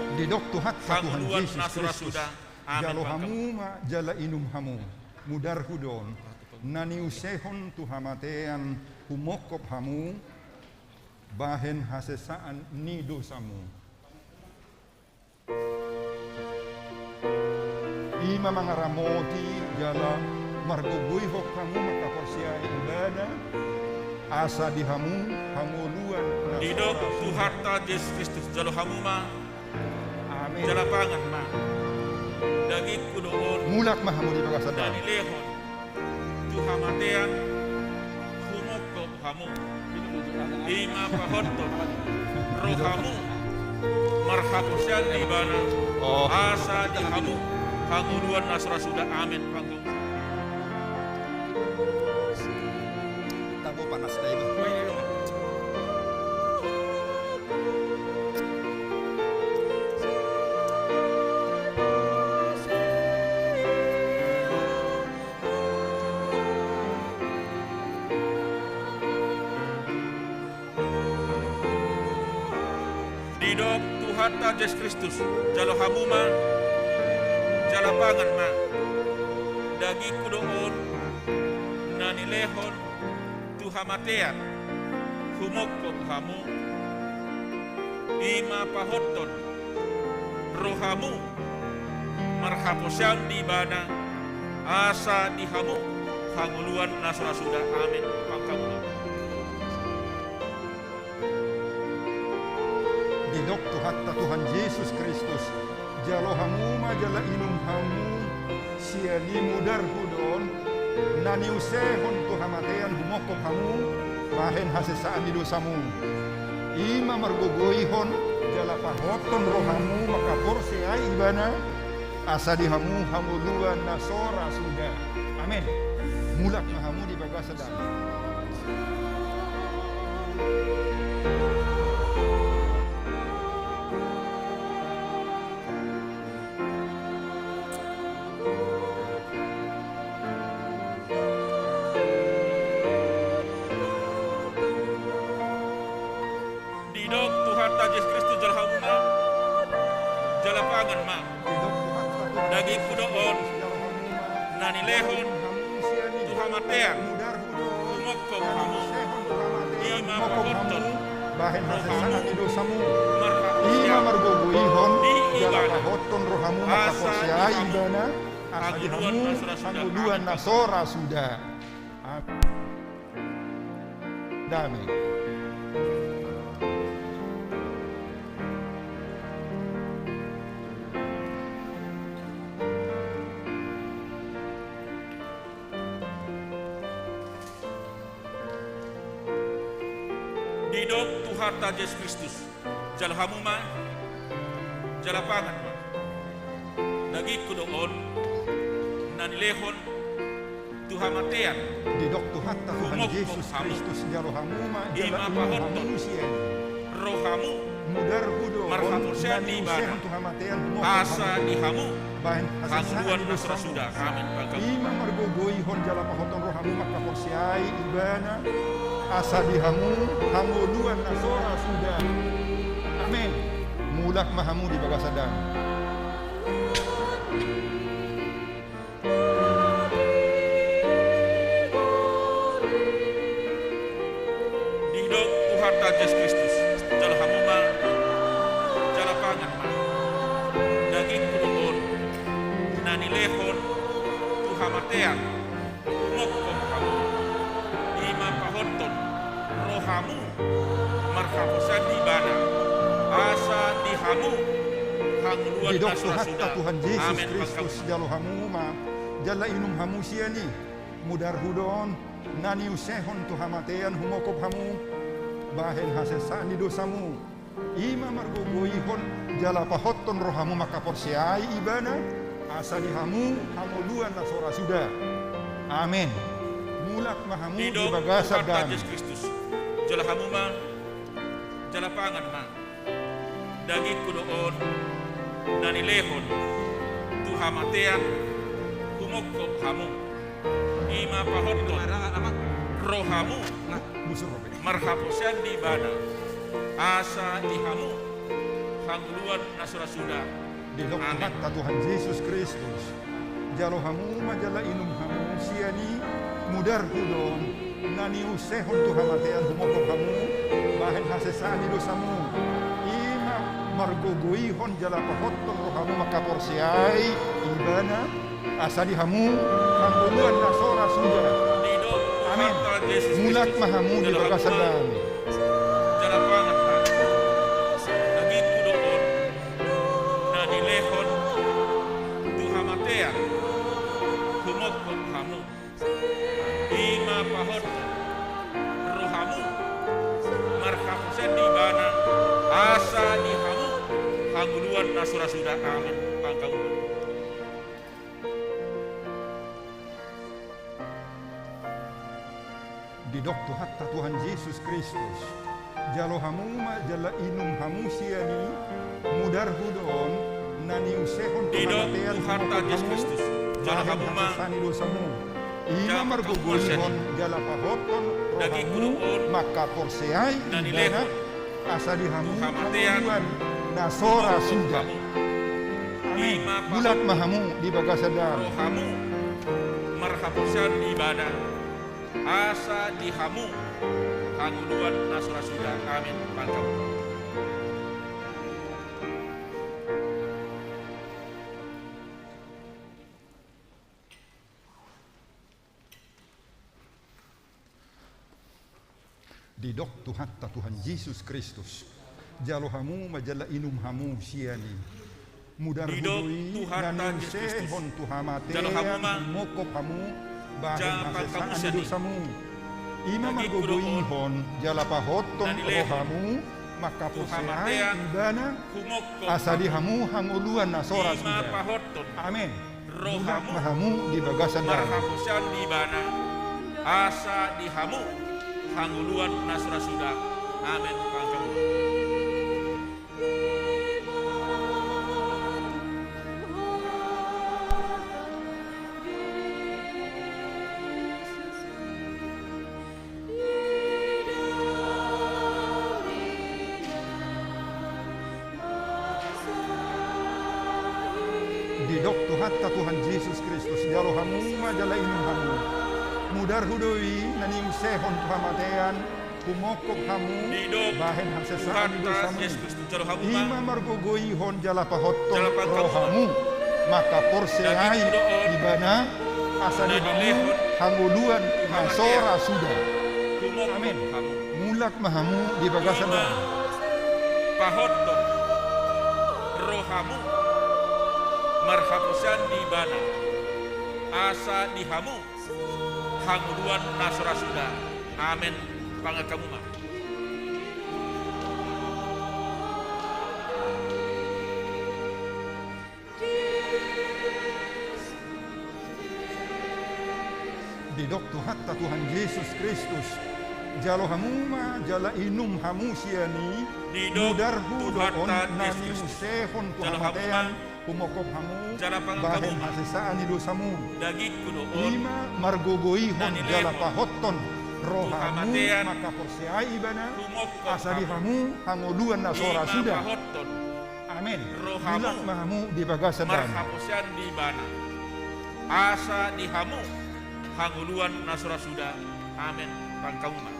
hangoluan na so ra suda. Amen. Didok Tuhanta Tuhan Jesus Kristus, jalo hamu ma jala inum hamu. Mudar hudok na niusehon tu hamatean humongkop hamu, bahen hasesaan ni dosamu. I ma mangaramoti jala margogoihon hamu mangkaporseai Ibana, asa di hamu hangoluan na so ra suda. Didok Tuhanta Jesus Kristus, jalo hamu ma. Amen. Jala pangan ma. Dagingku do on. Mulak ma hamu di bagasan dame. Na nilehon tu hamatean humongkop hamu. I ma pahothon rohamu marhaposeon di Ibana, asa di hamu hangoluan na so ra suda. Amen. Pangkat hamu. Tabo panas da iba. Didok Tuhanta Jesus Kristus, jalo hamu ma, jala pangan ma. Dagingku do on na nilehon tu hamatean humongkop hamu. I ma pahothon rohamu marhaposeon di Ibana, asa di hamu hangoluan na so ra suda. Amen. Pangkat hamu. Didok Tuhanta Tuhan Jesus Kristus, Jalo hamu ma jala inum hamu sian i, mudarhu do on, na niusehon tu hamatean humongkop hamu bahen hasesaan ni dosamu. I ma margogoihon jala pahothon rohamu mangkaporseai ibana, asa di hamu hangoluan na so ra suda. Amen. Mulak ma hamu di bagasan dame. Didok Tuhanta Jesus Kristus, jalo hamu ma, jala pangan ma. Dagingku do on, na nilehon tu hamatean humongkop hamu. I ma pahothon rohamu, i ma margogoihon jala pahothon rohamu mangkaporseai ibana, asa di hamu hangoluan na so ra suda. Amen. Dame. Didok Tuhanta Jesus Kristus, jalo hamu ma, jala pangan ma. Dagingku do on, na nilehon tu hamatean. Didok Tuhanta Tuhan Jesus Kristus, jalo hamu ma, jala inum hamu sian i. Rohamu, mudarhu do on, na niusehon tu hamatean humongkop hamu, asa di hamu bahen hasesaan ni dosamu. Amen. I ma margogoihon jala pahothon rohamu mangkaporseai ibana, asa di hamu hangoluan na so ra suda. Amen. Mulak ma hamu di bagasan dame. Didok Tuhanta Jesus Kristus, jalo hamu ma, jala pangan ma. Dagingku do on, na nilehon tu hamatean humongkop hamu. I ma pahothon rohamu marhaposan di ibana, asa di hamu hangoluan na so ra suda. Didok Tuhanta Tuhan Jesus Kristus, jalo hamu ma, jala inum hamu sian i. Mudarhu do on, na niusehon tu hamatean humongkop hamu bahen hasesaan ni dosamu. I ma margogoihon jala pahothon rohamu mangkaporseai ibana, asa di hamu hangoluan na so ra suda. Amen. Mulak ma hamu di bagasan dame. Didok Tuhanta Jesus Kristus, jalo hamu ma, jala pangan ma. Dagingku do on, na nilehon tu hamatean humongkop hamu. I ma pahothon rohamu marhaposan di ibana, asa di hamu hangoluan na so ra suda. Didok Tuhanta Tuhan Jesus Kristus, jalo hamu ma jala inum hamu sian i. Mudarhu do on, na niusehon tu hamatean humongkop hamu bahen hasesaan ni dosamu. I ma margogoihon jala pahothon rohamu mangkaporseai ibana, asa di hamu hangoluan na so ra suda. Amen. Mulak ma hamu di bagasan dame. Jala pangan ma. Dagingku do on, na nilehon tu hamatean humongkop hamu. I ma pahothon rohamu marhaposan di ibana, asa di hamu hangoluan na so ra suda. Amen. Pangkabuhan. Didok Tuhanta Tuhan Jesus Kristus, jalo hamu ma jala inum hamu sian i. Mudarhu do on, na niusehon tu hamatean humongkop hamu bahen hasesaan ni dosamu. I ma margogoihon jala pahothon rohamu mangkaporseai ibana, asa di hamu hangoluan na so ra suda. Amen. Mulak ma hamu di bagasan dame. Rohamu marhaposan di ibana, asa di hamu hangoluan na so ra suda. Amen. Pangkabuhan. Didok Tuhanta Tuhan Jesus Kristus, jalo hamu ma jala inum hamu sian i. Mudar hudoi na niusehon tu hamatean, humongkop hamu, bahen hasesaan ni dosamu. I ma margogoihon jala pahothon rohamu, mangkaporseai Ibana, asa di hamu hangoluan na so ra suda. Amen. Mulak ma hamu di bagasan damei. Marhaporseai di Ibana, asa di hamu hangoluan na so ra suda. Amen. Pangan hamu. Didok Tuhanta Tuhan Jesus Kristus, jalo hamu ma jala inum hamu. Mudar hudoi na niusehon tu hamatean, humongkop hamu, bahen hasesaan ni dosamu. I ma margogoihon jala pahothon rohamu, mangkaporseai Ibana, asa di hamu hangoluan na so ra suda. Amen. Mulak ma hamu di bagasan damei. Pahothon rohamu, marhaporseai di Ibana, asa di hamu hangoluan na so ra suda. Amen. Pangan hamu ma. Didok Tuhanta Tuhan Jesus Kristus, jalo hamu ma jala inum hamu sian i. Mudarhu do on na niusehon tu hamatean, humongkop hamu, bahen hasesaan ni dosamu. I ma margogoihon jala pahothon rohamu, mangkaporseai Ibana, asa di hamu hangoluan na so ra suda. Amen. Mulak ma hamu di bagasan damei. Marhaporseai di Ibana, asa di hamu hangoluan na so ra suda. Amen. Pangan hamu ma.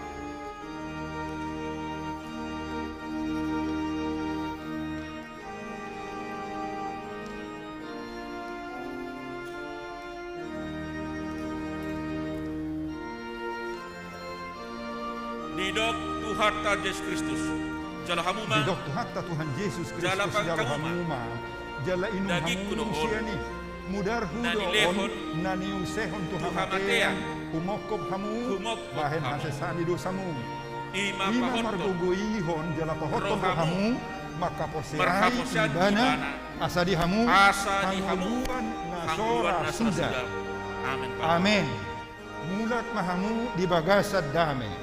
Didok Tuhanta Jesus Kristus, jalo hamu ma. Didok Tuhanta Tuhan Jesus Kristus, jalo hamu ma. Jala inum hamu sian i. Mudarhu do on na niusehon tu hamatean, humongkop hamu, bahen hasesaan ni dosamu. I ma margogoihon jala pahothon rohamu, mangkaporseai Ibana, asa di hamu hangoluan na so ra suda. Amen. Mulak ma hamu di bagasan damei.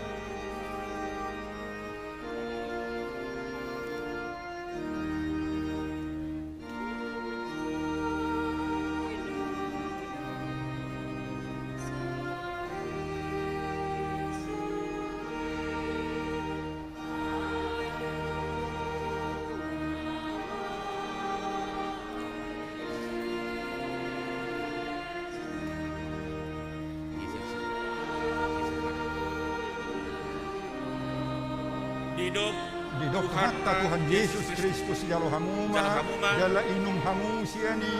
Didok Tuhanta Tuhan Jesus Kristus, jalo hamu ma, jala inum hamu sian i.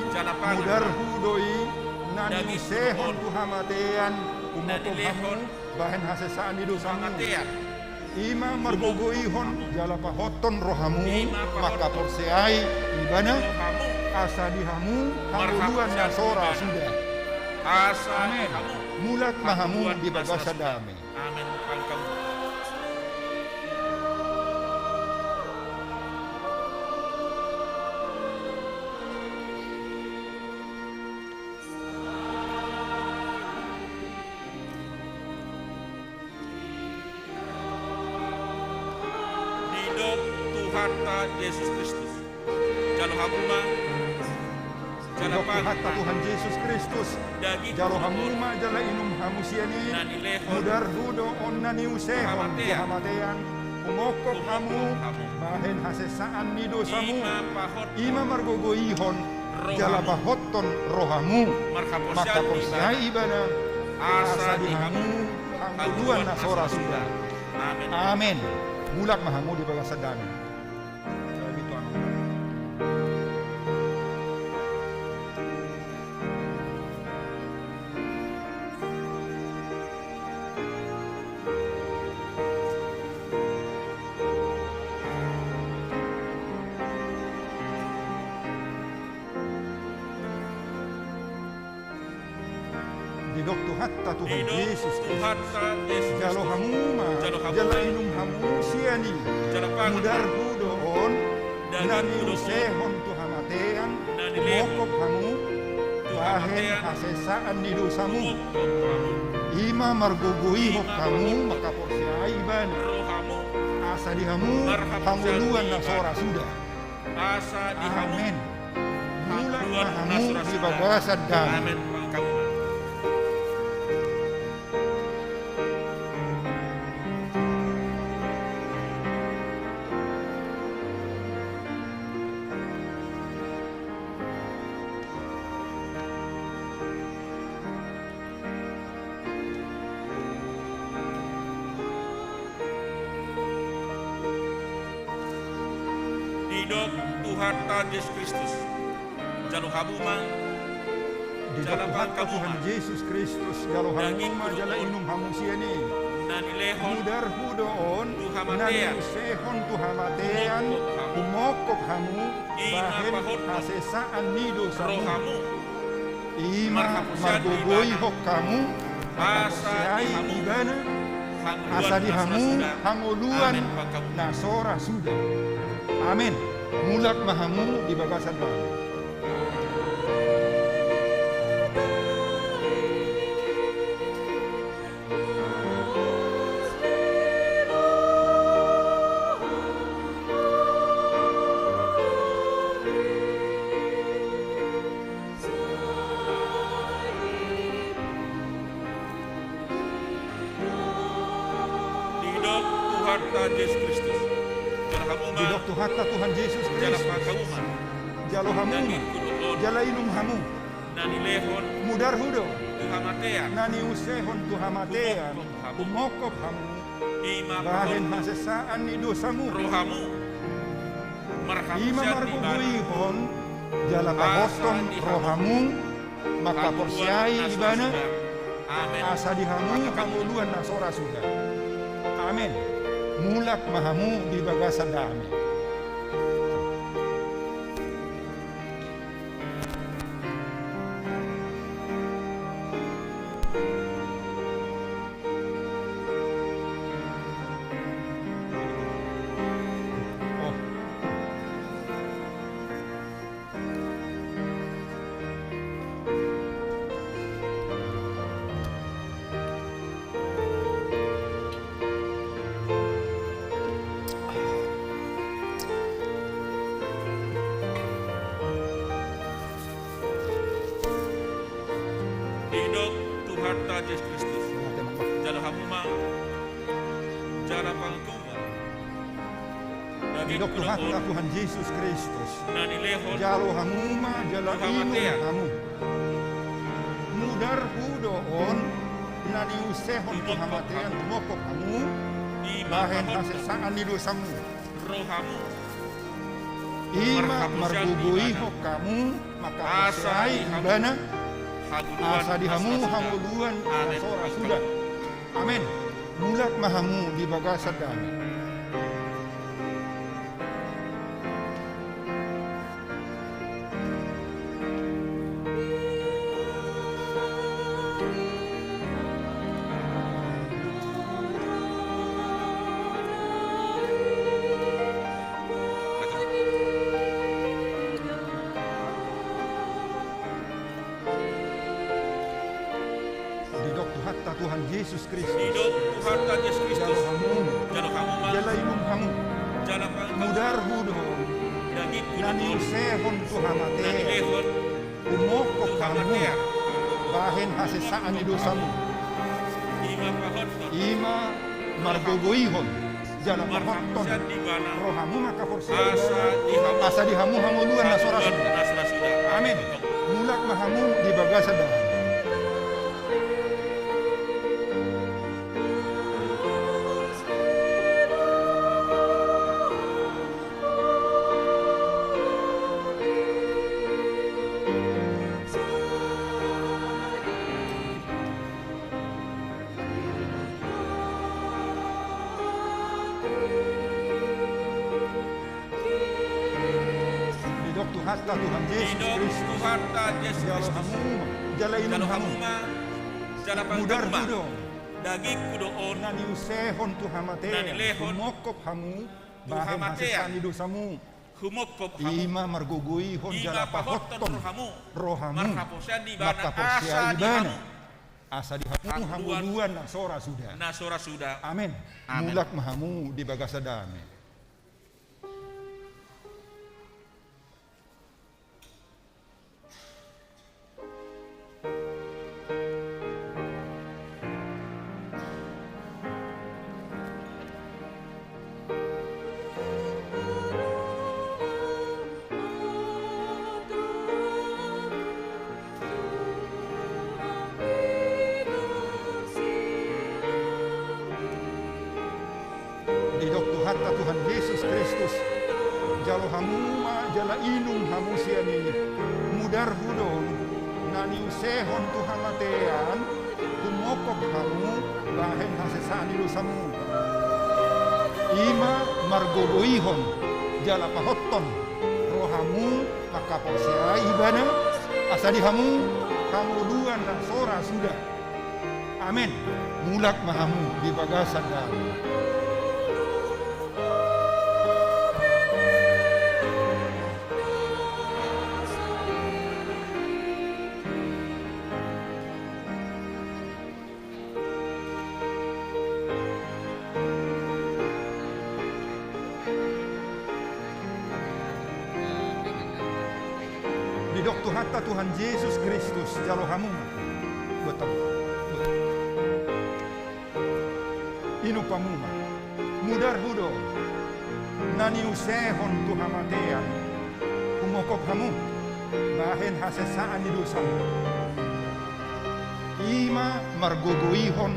Mudarhu do i na niusehon tu hamatean, humongkop hamu, bahen hasesaan ni dosamu. I ma margogoihon jala pahothon rohamu, mangkaporseai Ibana, asa di hamu hangoluan na so ra suda. Amen. Mulak ma hamu di bagasan damei. Amen. Didok Tuhanta Jesus Kristus, jalo hamu ma. Didok Tuhanta Tuhan Jesus Kristus, jalo hamu ma jala inum hamu sian i. Mudarhu do on na niusehon tu hamatean, humongkop hamu, bahen hasesaan ni dosamu. I ma margogoihon jala pahothon rohamu, mangkaporseai Ibana, asa di hamu hangoluan na so ra suda. Amen. Mulak ma hamu di bagasan damei. Didok Tuhanta Tuhan Jesus Kristus, jalo hamu ma, jala inum hamu sian i. Mudarhu do on, na niusehon tu hamatean, humongkop hamu, bahen hasesaan ni dosamu. I ma margogoihon hamu mangkaporseai ibana. Asa di hamu hangoluan na so ra suda. Amen. Mulak ma hamu di bagasan dame. Didok Tuhanta Jesus Kristus, jalo hamu ma. Didok Tuhanta Tuhan Jesus Kristus, jalo hamu ma, jala inum hamu sian i. Mudarhu do on, na niusehon tu hamatean, humongkop hamu, bahen hasesaan ni dosamu. I ma margogoihon hamu mangkaporseai ibana. Asa di hamu hangoluan na so ra suda. Amen. Mulak ma hamu di bagasan dame. Didok Tuhanta Jesus Kristus, jalo hamu ma. Didok Tuhanta Tuhan Jesus Kristus, jalo hamu ma, jala inum hamu. Mudarhu do na niusehon tu hamatean, humongkop hamu, bahen hasesaan ni dosamu. I ma margogoihon jala pahothon rohamu mangkaporseai ibana. Asa di hamu hangoluan na so ra suda. Amen. Mulak ma hamu di bagasan dame. Didok Tuhanta Jesus Kristus, jalo hamu ma, jala pangutuba. Didok Tuhanta Tuhan Jesus Kristus, jalo hamu ma, jala inum hamu. Mudarhu do on, na niusehon tu hamatean, humongkop hamu, bahen hasesaan ni dosamu. I ma margogoihon hamu mangkaporseai ibana. Asa di hamu hangoluan na so ra suda. Amen. Mulak ma hamu di bagasan dame. Didok Tuhanta Tuhan Jesus Kristus, jalo hamu ma, jala inum hamu. Mudarhu do on, na niusehon tu hamatean, humongkop hamu, bahen hasesaan ni dosamu. I ma margogoihon jala pahothon rohamu mangkaporseai ibana. Asa di hamu hangoluan na so ra suda. Amen. Mulak ma hamu di bagasan dame. Didok Tuhanta Tuhan Jesus Kristus, jalo hamu ma, jala inum hamu. Jala panganmu ma. Mudarhu do on. Dagingku do on. Na niusehon tu hamatean. Na nilehon. Humongkop hamu. Tu hamatean. Bahen hasesaan ni dosamu. Humongkop hamu. I ma margogoihon jala pahothon rohamu. I ma pahothon rohamu. Marhaporseaon di ibana. Marhaporseaon di ibana. Asa di hamu hangoluan na so ra suda. Na so ra suda. Amen. Amen. Mulak ma hamu di bagasan dame. Didok Tuhanta Tuhan Jesus Kristus, jalo hamu ma jala inum hamu sian i. Mudarhu do on, na niusehon tu hamatean, humongkop hamu, bahen hasesaan ni dosamu. I ma margogoihon jala pahothon rohamu manghaporseai ibana, asa di hamu hangoluan na so ra suda. Amen. Mulak ma hamu di bagasan dame. Didok Tuhanta Tuhan Jesus Kristus, jalo hamu ma. Buat hamu. Inum hamu ma. Mudarhu do on, na niusehon tu hamatean, humongkop hamu, bahen hasesaan ni dosamu. I ma margogoihon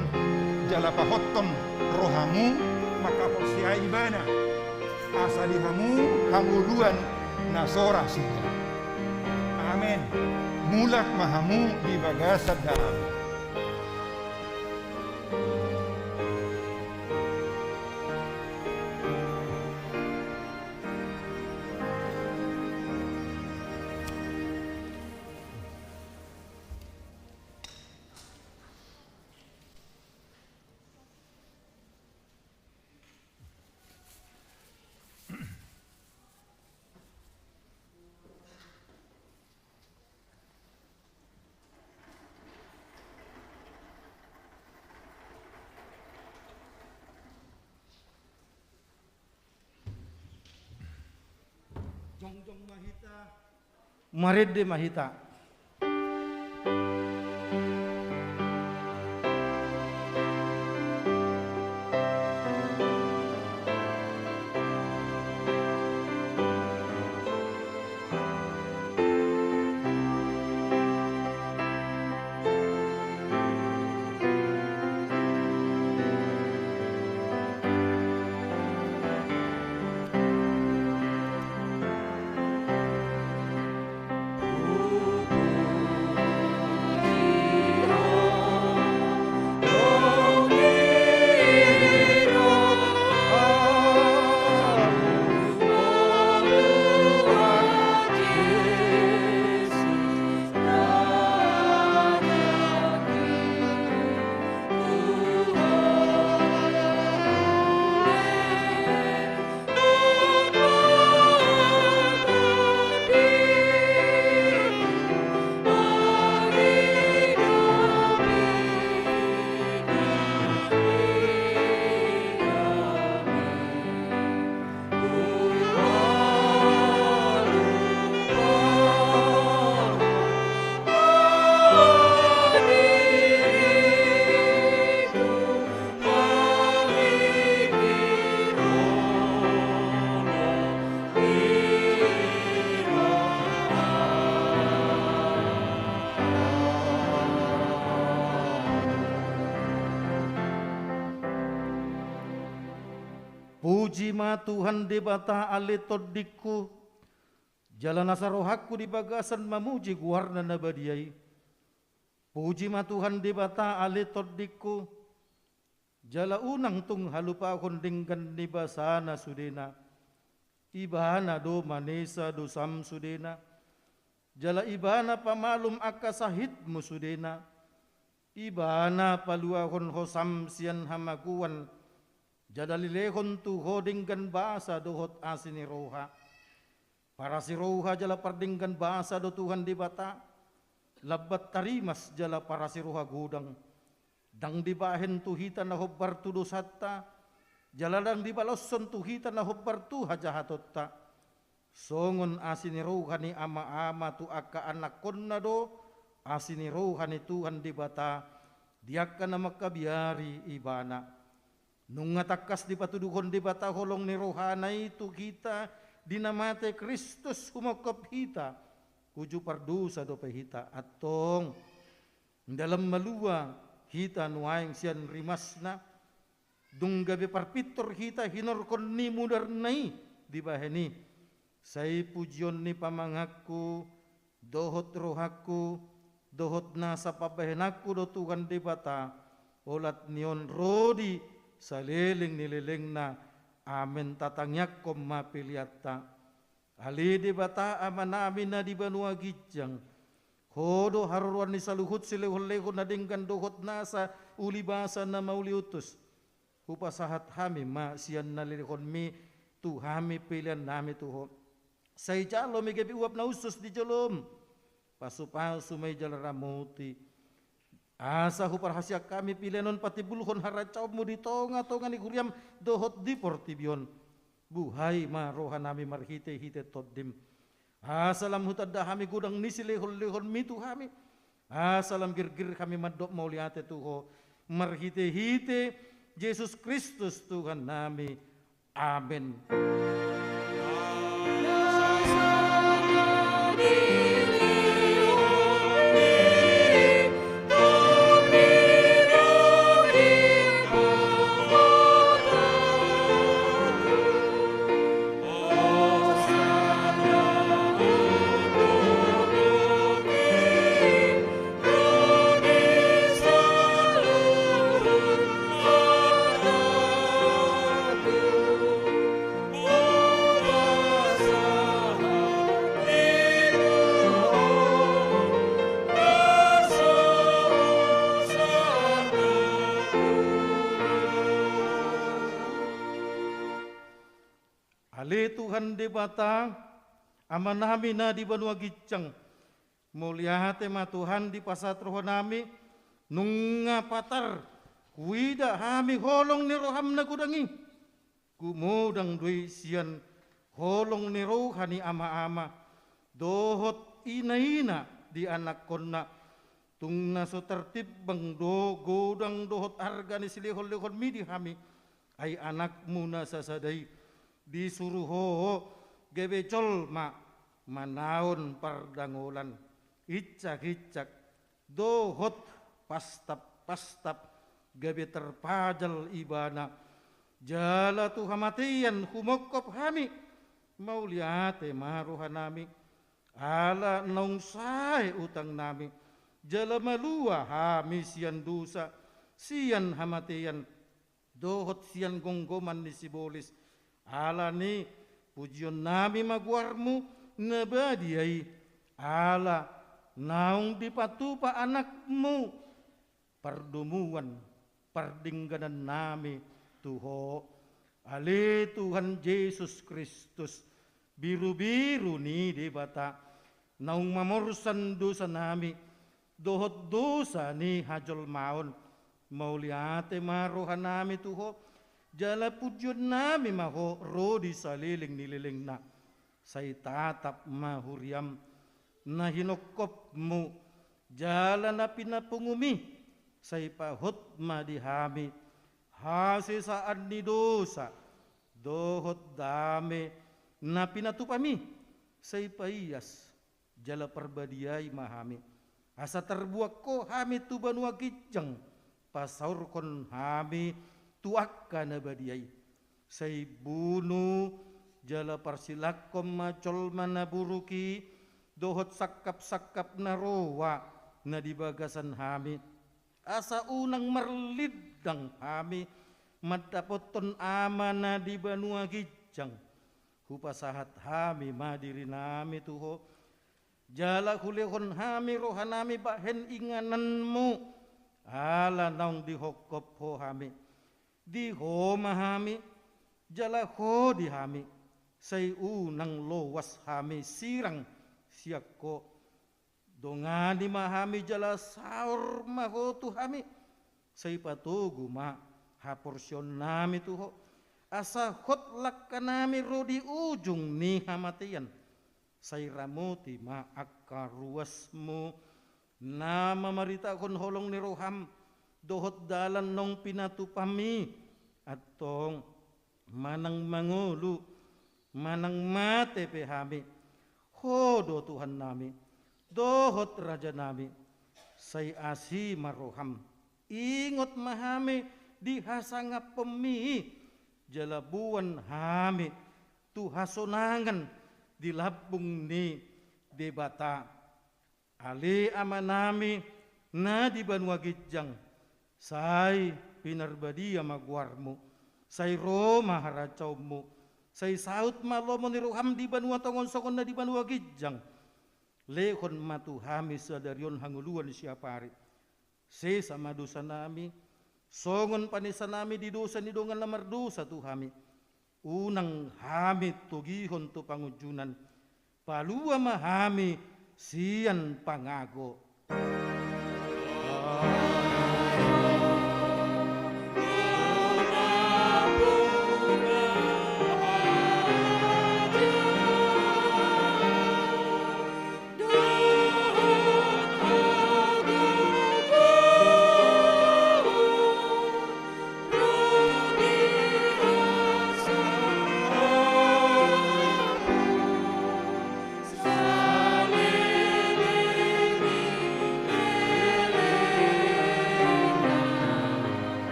jala pahothon rohamu manghaporseai ibana, asa di hamu hangoluan na so ra suda. Amen. Mulak ma hamu di bagasan dame. Jongjong ma hita. Marende ma hita. Puji ma Tuhan Debata ale tondingku, jala nasa rohangku di bagasan mamuji goarna na badia i. Puji ma Tuhan Debata ale tondingku, jala unang tung halupahon denggan ni basana sudena. Ibana do manesa dosam sudena, jala ibana pamalum angka sahitmu sudena. Ibana paluahon hosam sian hamagoan, jala lelehon tu ho denggan basa dohot asi ni roha. Parasi roha jala pardenggan basa do Tuhan Debata, lambat tarimas jala parasi roha godang. Ndang dibahen tu hita na hombar tu dosanta, jala ndang dibaloshon tu hita na hombar tu hajahatonta. Songon asi ni roha ni ama-ama tu angka anakkonna do asi ni roha ni Tuhan Debata di angka na mangkabiari Ibana. Nunga tangkas dipatuduhon Debata holong ni rohana i tu hita di na mate Kristus humongkop hita, uju pardosa dope hita. Antong, ndang lam malua hita nuaeng sian rimasna, dung gabe parpintor hita hinorhon ni mudarna i dibahen i. Sai pujion ni pamanganku, dohot rohangku, dohot nasa pambahenanku do Tuhan Debata, olat ni on ro di saleleng ni lelengna. Amen. Tatangiangkon ma peleanta. Ale Debata Amanami na di banua ginjang, Ho do haroroan ni saluhut silehon-lehon na denggan dohot nasa uli basa na mauliutus. Hupasahat hami ma sian na nilehonmi tu hami peleannami tu Ho. Sai jalo ma i gabe uap na hushus di jolom. Pasu-pasu ma i jala ramoti. Asa huparhaseang hami pelean on patimbulhon harancaonmu di tonga-tonga ni huriam dohot di portibi on. Buhai ma rohanami marhite-hite Tondim. Asa lam hutanda hami godang ni silehon-lehonmi tu hami. Asa lam girgir hami mandok mauliate tu Ho. Marhite-hite Jesus Kristus Tuhannami. Amen. Ale Tuhan Debata, Amanami na di banua ginjang, mauliate ma Tuhan dipasahat rohanami, nunga patar huida hami holong ni roham na godang i. Gumodang do i sian holong ni roha ni ama-ama dohot ina-ina di anakkonna. Tung na so tartimbang do godang dohot arga ni silehon-lehonmi di hami. Ai anakmu na sasada i disuru Ho gabe jolma manaon pardangolan, incak-incak dohot pastap-pastap gabe tarpajal ibana. Jala tu hamatean humongkop hami, mauliate ma rohanami. Ala naung sae utangnami, jala malua hami sian dosa, sian hamatean, dohot sian gomgoman ni sibolis. Alani pujionnami ma goarmu na badia i, ala naung dipatupa anakmu pardomuan pardengganannami tu Ho. Ale Tuhan Jesus Kristus, birubiru ni Debata, naung mamorsan dosanami dohot dosa ni hajolmaon, mauliate ma rohanami tu Ho, jala pujionnami ma Ho ro di saleleng ni lelengna. Sai tatap ma huriam na hinongkopmu jala na pinapungumi, sai pahot ma di hami hasesaan ni dosa dohot dame na pinatupami, sai paias jala parbadiai ma hami, asa tarbuang Ho hami tu banua ginjang, pasaorhon hami tu angka na badia i. Sai bunu jala parsilangkon ma jolma na buruk i dohot sangkap-sangkap na roa na di bagasan hami, asa unang marlindang hami mandapothon Ama na di banua ginjang. Hupasahat hami ma dirinami tu Ho, jala hulehon hami rohanami bahen ingananmu, Ala naung dihophop Ho hami, di Ho ma hami, jala Ho di hami, sai unang loas hami sirang sian Ho. Dongani ma hami jala saor ma Ho tu hami, sai patogu ma haporseaonnami tu Ho, asa hot langkanami ro di ujung ni hamatean. Sai ramoti ma angka ruasmu, na mamaritahon holong ni roham, dohot dalan naung pinatupami, antong manang mangolu, manang mate pe hami, Ho do Tuhannami, dohot Rajanami, sai asi ma roham, ingot ma hami di hasangapmi, jala boan hami tu hasonangan di lambung ni Debata. Ale Amanami na di banua ginjang, sai pinarbadia ma goarmu, sai ro ma harajaonmu, sai saut ma lomo ni roham di banua tonga on songon na di banua ginjang. Lehon ma tu hami sadari on hangoluan siapari. Sesa ma dosanami, songon panesanami di dosa ni dongan na mardosa tu hami. Unang hami togihon tu pangunjunan, palua ma hami sian pangago.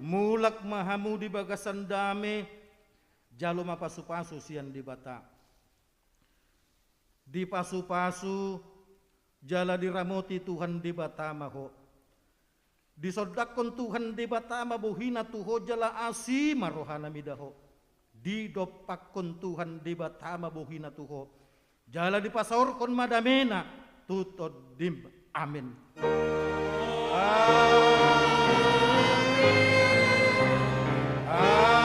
Mulak ma hamu di bagasan dame, jalo ma pasupasu sian Debata. Dipasupasu jala diramoti Tuhan Debata ma ho. Disondangkon Tuhan Debata ma bohina tu ho jala asi ma rohana mida ho. Didompakkon Tuhan Debata ma bohina tu ho, jala dipasaorhon ma damena tu tondim. Amen. Amen. Amen.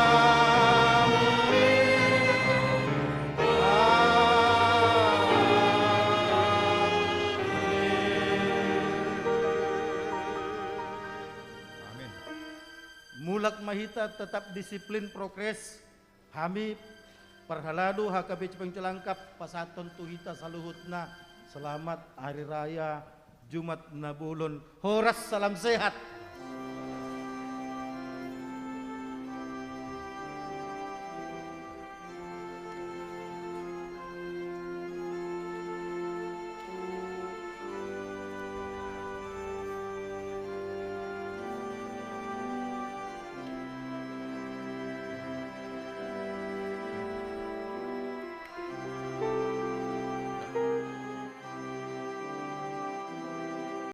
Amen. Mulak ma hita tetap disiplin, progres. Hami parhalado H K B Cipayung Cilangkap pasahathon tu hita saluhutna selamat Hari Raya Jumat na Bolon. Horas, salam sehat.